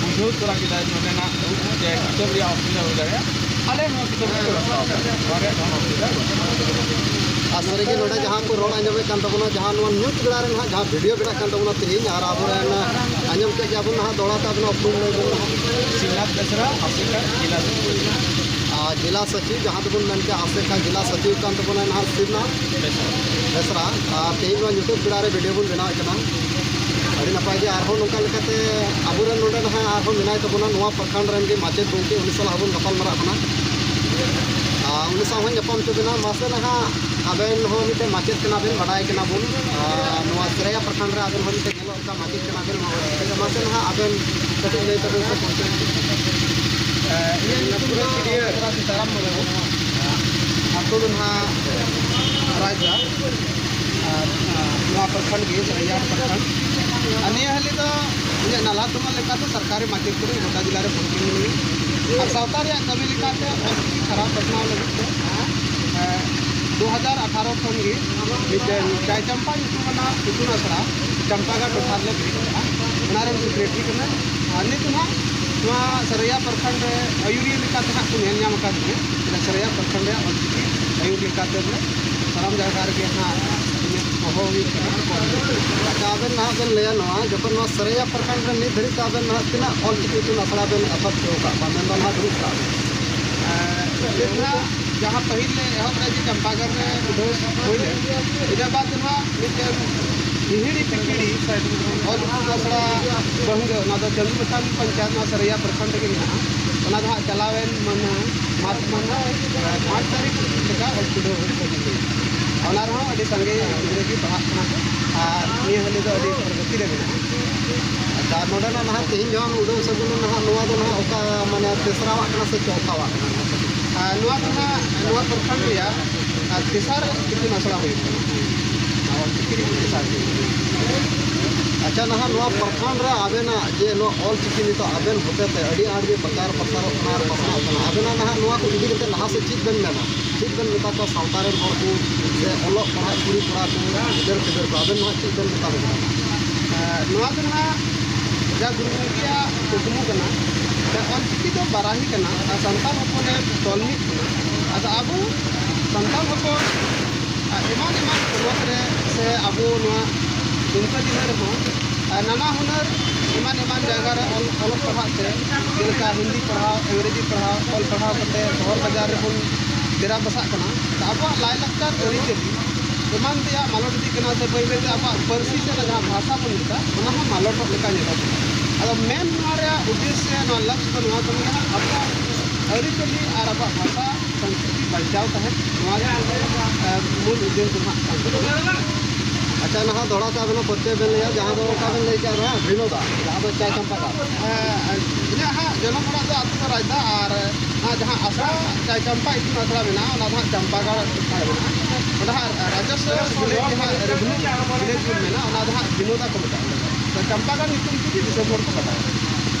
ᱵᱩᱡᱷᱟᱹᱣ ᱛᱚᱨᱟ ᱠᱮᱫᱟ ᱱᱚᱰᱮᱱᱟᱜ ᱫᱩᱠ ᱡᱮ ᱠᱤᱛᱟᱹᱵ ᱨᱮᱭᱟᱜ ᱚᱥᱩᱵᱤᱫᱷᱟ ᱦᱩᱭ ᱫᱟᱲᱮᱭᱟᱜᱼᱟ, ᱟᱞᱮ ᱱᱚᱣᱟ ᱠᱤᱛᱟᱹᱵ ᱨᱮᱭᱟᱜ ᱵᱮᱵᱚᱥᱛᱷᱟ ᱟᱞᱮ᱾ ᱱᱚᱣᱟ ᱨᱮᱭᱟᱜ ᱡᱟᱦᱟᱱ ᱚᱥᱩᱵᱤᱫᱷᱟ ᱵᱟᱹᱱᱩᱜᱼᱟ᱾ ᱟᱨ ᱥᱟᱹᱨᱤᱜᱮ ᱱᱚᱰᱮ ᱡᱟᱦᱟᱸ ᱠᱚ ᱨᱚᱲ ᱟᱸᱡᱚᱢᱮᱫ ᱠᱟᱱ ᱛᱟᱵᱚᱱᱟ, ᱡᱟᱦᱟᱸ ᱱᱚᱣᱟ ᱧᱩᱛ ᱵᱮᱲᱟ ᱨᱮ ᱱᱟᱦᱟᱜ ᱡᱟᱦᱟᱸ video ᱵᱮᱱᱟᱜ ᱠᱟᱱ ᱛᱟᱵᱚᱱᱟ ᱛᱮᱦᱮᱧ, ᱟᱨ ᱟᱵᱚᱨᱮᱱ ᱟᱸᱡᱚᱢ ᱠᱮᱫ ᱜᱮᱭᱟᱵᱚᱱ ᱱᱟᱦᱟᱜ, ᱫᱚᱦᱲᱟ ᱛᱮ ᱟᱵᱮᱱᱟᱜ ᱩᱯᱨᱩᱢ ᱞᱟᱹᱭ ᱵᱮᱱ ᱱᱟᱦᱟᱜ᱾ ᱥᱤᱵᱱᱟᱛᱷ ᱵᱮᱥᱨᱟ, ᱟᱥᱮᱠᱟ, ᱡᱮᱞᱟ ᱥᱚᱪᱤᱵᱽ᱾ ᱟᱨ ᱡᱮᱞᱟ ᱥᱚᱪᱤᱵᱽ, ᱡᱟᱦᱟᱸ ᱫᱚᱵᱚᱱ ᱢᱮᱱ ᱠᱮᱭᱟ ᱟᱥᱮᱠᱟ ᱡᱮᱞᱟ ᱥᱚᱪᱤᱵᱽ ᱠᱟᱱ ᱛᱟᱵᱚᱱᱟᱭ ᱱᱟᱦᱟᱜ ᱥᱤᱵᱱᱟᱛᱷ ᱵᱮᱥᱨᱟ᱾ ᱟᱨ ᱛᱮᱦᱮᱧ ᱱᱚᱣᱟ ᱧᱩᱛᱟᱹᱛ ᱵᱮᱲᱟ ᱨᱮ video ᱵᱚᱱ ᱵᱮᱱᱟᱣᱮᱫ ᱠᱟᱱᱟ᱾ ᱟᱹᱰᱤ ᱱᱟᱯᱟᱭ ᱜᱮ᱾ ᱟᱨᱦᱚᱸ ᱱᱚᱝᱠᱟ ᱞᱮᱠᱟᱛᱮ ᱟᱵᱚᱨᱮᱱ ᱱᱚᱰᱮ ᱱᱟᱦᱟᱜ ᱟᱨᱦᱚᱸ ᱢᱮᱱᱟᱭ ᱛᱟᱵᱚᱱᱟ, ᱱᱚᱣᱟ ᱯᱨᱚᱠᱷᱚᱸᱰ ᱨᱮᱱ ᱜᱮ ᱢᱟᱪᱮᱫ ᱜᱚᱢᱠᱮ, ᱩᱱᱤ ᱥᱟᱞᱟᱜ ᱦᱚᱸᱵᱚᱱ ᱜᱟᱯᱟᱞ ᱢᱟᱨᱟᱜ ᱠᱟᱱᱟ᱾ ᱟᱨ ᱩᱱᱤ ᱥᱟᱶ ᱦᱚᱸ ᱧᱟᱯᱟᱢ ᱦᱚᱪᱚ ᱵᱮᱱᱟ᱾ ᱢᱟᱥᱮ ᱱᱟᱦᱟᱜ ᱟᱵᱮᱱ ᱦᱚᱸ ᱢᱤᱫᱴᱮᱱ ᱢᱟᱪᱮᱫ ᱠᱟᱱᱟ ᱵᱮᱱ, ᱵᱟᱰᱟᱭ ᱠᱟᱱᱟ ᱵᱚᱱ᱾ ᱟᱨ ᱱᱚᱣᱟ ᱥᱮᱨᱟᱭᱟ ᱯᱨᱚᱠᱷᱚᱸᱰ ᱨᱮ ᱟᱵᱮᱱ ᱦᱚᱸ ᱢᱤᱫᱴᱮᱱ ᱧᱮᱞᱚᱜ ᱚᱱᱠᱟ ᱢᱟᱪᱮᱫ ᱠᱟᱱᱟ ᱵᱮᱱ, ᱱᱚᱣᱟ ᱚᱞᱪᱤᱠᱤ ᱨᱮ᱾ ᱢᱟᱥᱮ ᱱᱟᱦᱟᱜ ᱟᱵᱮᱱ ᱠᱟᱹᱴᱤᱡ ᱞᱟᱹᱭ ᱛᱟᱵᱮᱱ ᱥᱮ ᱯᱚᱨᱤᱪᱚᱭ᱾ ᱮ, ᱤᱧᱟᱹᱜ ᱧᱩᱛᱩᱢ ᱫᱚ ᱥᱤᱰᱤᱭᱟᱹ ᱥᱤᱛᱟᱨᱟᱢ ᱢᱩᱨᱢᱩ᱾ ᱟᱹᱛᱩ ᱫᱚ ᱱᱟᱦᱟᱜ ᱨᱟᱭᱪᱟ᱾ ᱟᱨ, ᱟᱨ ᱱᱚᱣᱟ ᱯᱨᱚᱠᱷᱚᱸᱰ ᱜᱮ, ᱥᱟᱹᱨᱟᱹᱭᱟᱴ ᱯᱨᱚᱠᱷᱚᱸᱰ᱾ ᱟᱨ ᱱᱤᱭᱟᱹ ᱦᱟᱹᱞᱤ ᱫᱚ ᱤᱧᱟᱹᱜ ᱱᱟᱞᱦᱟ ᱛᱩᱢᱟᱹᱞ ᱞᱮᱠᱟ ᱫᱚ ᱥᱚᱨᱠᱟᱨᱤ ᱢᱟᱪᱮᱫ ᱠᱟᱹᱱᱟᱹᱧ, ᱜᱚᱴᱟ ᱡᱮᱞᱟ ᱨᱮ ᱯᱚᱥᱴᱤᱝ ᱢᱤᱱᱟᱹᱧᱟ᱾ ᱟᱨ ᱥᱟᱶᱛᱟ ᱨᱮᱭᱟᱜ ᱠᱟᱹᱢᱤ ᱞᱮᱠᱟᱛᱮ ᱚᱞᱪᱤᱠᱤ ᱥᱟᱨᱟ ᱯᱟᱥᱱᱟᱣ ᱞᱟᱹᱜᱤᱫ ᱛᱮ, ᱮ, ᱫᱩ ᱦᱟᱡᱟᱨ ᱟᱴᱷᱟᱨᱚ ᱠᱷᱚᱱ ᱜᱮ ᱢᱤᱫᱴᱮᱱ ᱪᱟᱭ ᱪᱟᱢᱯᱟ ᱧᱩᱛᱩᱢ ᱟᱱᱟᱜ ᱤᱛᱩᱱ ᱟᱥᱲᱟ ᱪᱟᱢᱯᱟᱜᱟᱲ ᱴᱚᱴᱷᱟ ᱨᱮᱞᱮ ᱵᱮᱨᱮᱫ ᱟᱠᱟᱫᱼᱟ, ᱚᱱᱟ ᱨᱮᱱ ᱥᱮᱠᱨᱮᱴᱟᱨᱤ ᱠᱟᱱᱟ᱾ ᱟᱨ ᱱᱤᱛ ᱫᱚ ᱱᱟᱦᱟᱜ ᱱᱚᱣᱟ ᱥᱟᱹᱨᱟᱹᱭᱟ ᱯᱨᱚᱠᱷᱚᱸᱰ ᱨᱮ ᱟᱹᱭᱩᱨᱤᱭᱟᱹ ᱞᱮᱠᱟᱛᱮ ᱦᱟᱸᱜ ᱠᱚ ᱧᱮᱞ ᱧᱟᱢ ᱟᱠᱟᱫ ᱞᱤᱧᱟᱹ᱾ ᱥᱟᱹᱨᱟᱹᱭᱟ ᱯᱨᱚᱠᱷᱚᱸᱰ ᱨᱮᱭᱟᱜ ᱚᱞᱪᱤᱠᱤ ᱟᱹᱭᱩᱨ ᱞᱮᱠᱟᱛᱮ ᱵᱚᱞᱮ ᱥᱟᱱᱟᱢ ᱡᱟᱭᱜᱟ ᱨᱮᱜᱮ ᱦᱟᱸᱜ ᱤᱧᱟᱹᱜ ᱦᱚᱦᱚ ᱦᱩᱭᱩᱜ ᱠᱟᱱᱟ᱾ ᱟᱪᱪᱷᱟ, ᱟᱵᱮᱱ ᱱᱟᱦᱟᱜ ᱵᱮᱱ ᱞᱟᱹᱭᱟ, ᱱᱚᱣᱟ ᱡᱚᱠᱷᱚᱱ ᱱᱚᱣᱟ ᱥᱟᱹᱨᱟᱹᱭᱟ ᱯᱨᱚᱠᱷᱚᱸᱰ ᱨᱮ ᱱᱤᱛ ᱫᱷᱟᱹᱨᱤᱡ ᱛᱮ ᱟᱵᱮᱱ ᱱᱟᱦᱟᱜ ᱛᱤᱱᱟᱹᱜ ᱚᱞᱪᱤᱠᱤ ᱤᱛᱩᱱ ᱟᱥᱲᱟ ᱵᱮᱱ ᱮᱛᱚᱦᱚᱵ ᱦᱚᱪᱚ ᱟᱠᱟᱫ ᱠᱚᱣᱟ, ᱢᱮᱱᱫᱚ ᱱᱟᱦᱟᱜ ᱫᱩᱲᱩᱵ ᱟᱠᱟᱫ ᱵᱮᱱ? ᱮᱸ, ᱱᱤᱛ ᱱᱟᱦᱟᱜ ᱡᱟᱦᱟᱸ ᱯᱟᱹᱦᱤᱞ ᱞᱮ ᱮᱦᱚᱵ ᱞᱮᱫ ᱡᱮ ᱪᱟᱢᱯᱟᱜᱟᱲ ᱨᱮ ᱩᱰᱷᱟᱹᱣ ᱦᱩᱭ ᱞᱮᱱ, ᱤᱱᱟᱹ ᱵᱟᱫᱽ ᱱᱚᱣᱟ ᱢᱤᱫᱴᱮᱱ ᱦᱤᱦᱤᱲᱤ ᱯᱤᱯᱤᱲᱤ ᱚᱞ ᱤᱛᱩᱱ ᱟᱥᱲᱟ ᱵᱟᱹᱦᱩᱨᱟᱹ, ᱚᱱᱟ ᱫᱚ ᱪᱟᱹᱱᱫᱩ ᱵᱟᱛᱷᱟᱱ ᱯᱚᱧᱪᱟᱭᱮᱛ, ᱱᱚᱣᱟ ᱥᱟᱹᱨᱟᱹᱭᱟ ᱯᱨᱚᱠᱷᱚᱸᱰ ᱨᱮᱜᱮ ᱢᱮᱱᱟᱜᱼᱟ᱾ ᱚᱱᱟ ᱫᱚ ᱦᱟᱸᱜ ᱪᱟᱞᱟᱣᱮᱱ ᱢᱟᱹᱱᱦᱟᱹ, ᱢᱟᱨᱪ ᱢᱟᱹᱱᱦᱟᱹ, ᱮ, ᱯᱟᱸᱪ ᱛᱟᱹᱨᱤᱠᱷ ᱞᱮᱠᱟ ᱚᱞ ᱪᱩᱰᱟᱹᱣ ᱦᱩᱭ ᱞᱟᱹᱜᱤᱫ ᱦᱩᱭᱩᱜᱼᱟ᱾ ᱚᱱᱟ ᱨᱮᱦᱚᱸ ᱟᱹᱰᱤ ᱥᱟᱸᱜᱮ ᱜᱤᱫᱽᱨᱟᱹ ᱜᱮ ᱯᱟᱲᱦᱟᱜ ᱠᱟᱱᱟ ᱠᱚ ᱟᱨ ᱱᱤᱭᱟᱹ ᱦᱟᱹᱞᱤ ᱫᱚ ᱟᱹᱰᱤ ᱯᱨᱚᱜᱚᱛᱤ ᱨᱮ ᱢᱮᱱᱟᱜᱼᱟ᱾ ᱟᱪᱪᱷᱟ, ᱱᱚᱰᱮᱱᱟᱜ ᱱᱟᱦᱟᱜ ᱛᱮᱦᱮᱧ ᱡᱟᱦᱟᱸ ᱩᱰᱟᱹᱣ ᱥᱟᱹᱜᱩᱱ ᱱᱟᱦᱟᱜ, ᱱᱚᱣᱟ ᱫᱚ ᱱᱟᱦᱟᱜ ᱚᱠᱟ, ᱢᱟᱱᱮ, ᱛᱮᱥᱨᱟᱣᱟᱜ ᱠᱟᱱᱟ ᱥᱮ ᱪᱚᱣᱛᱷᱟᱣᱟᱜ ᱠᱟᱱᱟ? ᱟᱨ ᱱᱚᱣᱟ ᱫᱚ ᱱᱟᱦᱟᱜ ᱱᱚᱣᱟ ᱯᱨᱚᱠᱷᱚᱸᱰ ᱨᱮᱭᱟᱜ ᱟᱨ ᱛᱮᱥᱟᱨ ᱤᱛᱩᱱ ᱟᱥᱲᱟ ᱦᱩᱭᱩᱜ ᱠᱟᱱᱟ᱾ ᱟᱨ ᱚᱞᱪᱤᱠᱤ ᱨᱮᱭᱟᱜ ᱛᱮᱥᱟᱨ ᱜᱮ᱾ ᱟᱪᱪᱷᱟ, ᱱᱟᱦᱟᱜ ᱱᱚᱣᱟ ᱯᱨᱚᱠᱷᱚᱸᱰ ᱨᱮ ᱟᱵᱮᱱᱟᱜ ᱡᱮ ᱱᱚᱣᱟ ᱚᱞᱪᱤᱠᱤ ᱱᱤᱛᱚᱜ ᱟᱵᱮᱱ ᱦᱚᱛᱮᱛᱮ ᱟᱹᱰᱤ ᱟᱸᱴ ᱜᱮ ᱯᱨᱚᱪᱟᱨ ᱯᱨᱚᱥᱟᱨᱚᱜ ᱠᱟᱱᱟ ᱟᱨ ᱯᱟᱥᱱᱟᱜ ᱠᱟᱱᱟ, ᱟᱵᱮᱱᱟᱜ ᱱᱟᱦᱟᱜ ᱱᱚᱣᱟ ᱠᱚ ᱤᱫᱤ ᱠᱟᱛᱮ ᱞᱟᱦᱟ ᱥᱮᱫ ᱪᱮᱫ ᱵᱮᱱ ᱢᱮᱱᱟ? ᱪᱮᱫ ᱵᱮᱱ ᱢᱮᱛᱟ ᱠᱚᱣᱟ ᱥᱟᱶᱛᱟ ᱨᱮᱱ ᱦᱚᱲ ᱠᱚ ᱥᱮ ᱚᱞᱚᱜ ᱯᱟᱲᱦᱟᱜ ᱠᱩᱲᱤ ᱠᱚᱲᱟ ᱠᱚ, ᱜᱤᱫᱟᱹᱨ ᱯᱤᱫᱟᱹᱨ ᱠᱚ, ᱟᱵᱮᱱ ᱱᱟᱦᱟᱜ ᱪᱮᱫ ᱵᱮᱱ ᱢᱮᱛᱟ ᱠᱚ ᱠᱟᱱᱟ? ᱟᱨ ᱱᱚᱣᱟ ᱫᱚ ᱱᱟᱦᱟᱜ ᱡᱟ ᱜᱩᱨᱩ ᱜᱚᱢᱠᱮᱭᱟᱜ ᱠᱩᱠᱢᱩ ᱠᱟᱱᱟ, ᱚᱞᱪᱤᱠᱤ ᱫᱚ ᱵᱟᱨᱟᱦᱤ ᱠᱟᱱᱟ ᱟᱨ ᱥᱟᱱᱛᱟᱲ ᱦᱚᱯᱚᱱ ᱮ ᱛᱚᱞ ᱢᱤᱫ ᱵᱚᱱᱟ᱾ ᱟᱫᱚ ᱟᱵᱚ ᱥᱟᱱᱛᱟᱲ ᱦᱚᱯᱚᱱ ᱟᱨ ᱮᱢᱟᱱ ᱮᱢᱟᱱ ᱯᱚᱱᱚᱛ ᱨᱮ ᱥᱮ ᱟᱵᱚ ᱱᱚᱣᱟ ᱫᱩᱢᱠᱟ ᱡᱮᱞᱟ ᱨᱮᱦᱚᱸ, ᱟᱨ ᱱᱟᱱᱟ ᱦᱩᱱᱟᱹᱨ ᱮᱢᱟᱱ ᱮᱢᱟᱱ ᱡᱟᱭᱜᱟ ᱨᱮ ᱚᱞ, ᱚᱞᱚᱜ ᱯᱟᱲᱦᱟᱜ ᱛᱮ, ᱡᱮᱞᱮᱠᱟ ᱦᱤᱱᱫᱤ ᱯᱟᱲᱦᱟᱣ, ᱤᱝᱨᱮᱡᱤ ᱯᱟᱲᱦᱟᱣ, ᱚᱞ ᱯᱟᱲᱦᱟᱣ ᱠᱟᱛᱮ ᱥᱚᱦᱚᱨ ᱵᱟᱡᱟᱨ ᱨᱮᱵᱚᱱ ᱰᱮᱨᱟ ᱵᱟᱥᱟᱜ ᱠᱟᱱᱟ᱾ ᱛᱚ ᱟᱵᱚᱣᱟᱜ ᱞᱟᱭᱼᱞᱟᱠᱪᱟᱨ, ᱟᱹᱨᱤᱪᱟᱹᱞᱤ ᱮᱢᱟᱱ ᱛᱮᱭᱟᱜ ᱢᱟᱞᱚᱴ ᱤᱫᱤᱜ ᱠᱟᱱᱟ, ᱥᱮ ᱵᱟᱹᱭ ᱵᱟᱹᱭ ᱛᱮ ᱟᱵᱚᱣᱟᱜ ᱯᱟᱹᱨᱥᱤ ᱥᱮ ᱡᱟᱦᱟᱸ ᱵᱷᱟᱥᱟ ᱵᱚᱱ ᱢᱮᱛᱟᱜ, ᱚᱱᱟ ᱦᱚᱸ ᱢᱟᱞᱚᱴᱚᱜ ᱞᱮᱠᱟ ᱧᱮᱞᱚᱜ ᱠᱟᱱᱟ᱾ ᱟᱫᱚ ᱢᱮᱱ ᱱᱚᱣᱟ ᱨᱮᱭᱟᱜ ᱩᱫᱽᱫᱮᱥᱥᱚ, ᱱᱚᱣᱟ ᱞᱚᱠᱥᱭᱚ ᱫᱚ ᱱᱚᱣᱟ ᱠᱟᱱ ᱜᱮᱭᱟ, ᱟᱵᱚᱣᱟᱜ ᱟᱹᱨᱤᱪᱟᱹᱞᱤ ᱟᱨ ᱟᱵᱚᱣᱟᱜ ᱵᱷᱟᱥᱟ ᱥᱚᱝᱥᱠᱨᱤᱛᱤ ᱵᱟᱧᱪᱟᱣ ᱛᱟᱦᱮᱸᱱ, ᱱᱚᱣᱟ ᱜᱮ, ᱮ, ᱢᱩᱞ ᱩᱫᱽᱫᱮᱥ ᱫᱚ ᱦᱟᱸᱜ ᱠᱟᱱ ᱛᱟᱵᱚᱱᱟ᱾ ᱟᱪᱪᱷᱟ, ᱱᱟᱦᱟᱜ ᱫᱚᱦᱲᱟ ᱛᱮ ᱟᱵᱮᱱᱟᱜ ᱯᱚᱨᱤᱪᱚᱭ ᱵᱮᱱ ᱞᱟᱹᱭᱟ, ᱡᱟᱦᱟᱸ ᱫᱚ ᱚᱠᱟ ᱵᱮᱱ ᱞᱟᱹᱭ ᱠᱮᱜᱼᱟ ᱱᱟᱦᱟᱜ, ᱵᱷᱤᱱᱳᱫᱟ, ᱡᱟᱦᱟᱸ ᱫᱚ ᱪᱟᱭ ᱪᱟᱢᱯᱟ ᱜᱟᱲ᱾ ᱮ, ᱤᱧᱟᱹᱜ ᱦᱟᱸᱜ ᱡᱟᱱᱟᱢ ᱚᱲᱟᱜ ᱫᱚ ᱟᱹᱛᱩ ᱫᱚ ᱨᱟᱭᱫᱟ, ᱟᱨ ᱱᱚᱣᱟ ᱡᱟᱦᱟᱸ ᱟᱥᱲᱟ, ᱪᱟᱭ ᱪᱟᱢᱯᱟ ᱤᱛᱩᱱ ᱟᱥᱲᱟ ᱢᱮᱱᱟᱜᱼᱟ, ᱚᱱᱟ ᱫᱚ ᱦᱟᱸᱜ ᱪᱟᱢᱯᱟ ᱜᱟᱲ ᱴᱚᱴᱷᱟ ᱨᱮ ᱢᱮᱱᱟᱜᱼᱟ᱾ ᱚᱸᱰᱮ ᱦᱟᱸᱜ ᱨᱟᱡᱚᱥᱣᱚ village, ᱡᱟᱦᱟᱸ revenue village ᱵᱚᱱ ᱢᱮᱱᱟ, ᱚᱱᱟ ᱫᱚ ᱦᱟᱸᱜ ᱵᱷᱤᱱᱳᱫᱟ ᱠᱚ ᱢᱮᱛᱟᱜᱼᱟ ᱚᱸᱰᱮ ᱫᱚ᱾ ᱛᱚ ᱪᱟᱢᱯᱟ ᱜᱟᱲ ᱧᱩᱛᱩᱢ ᱛᱮᱜᱮ ᱫᱤᱥᱚᱢ ᱦᱚᱲ ᱠᱚ ᱵᱟᱰᱟᱭᱟ᱾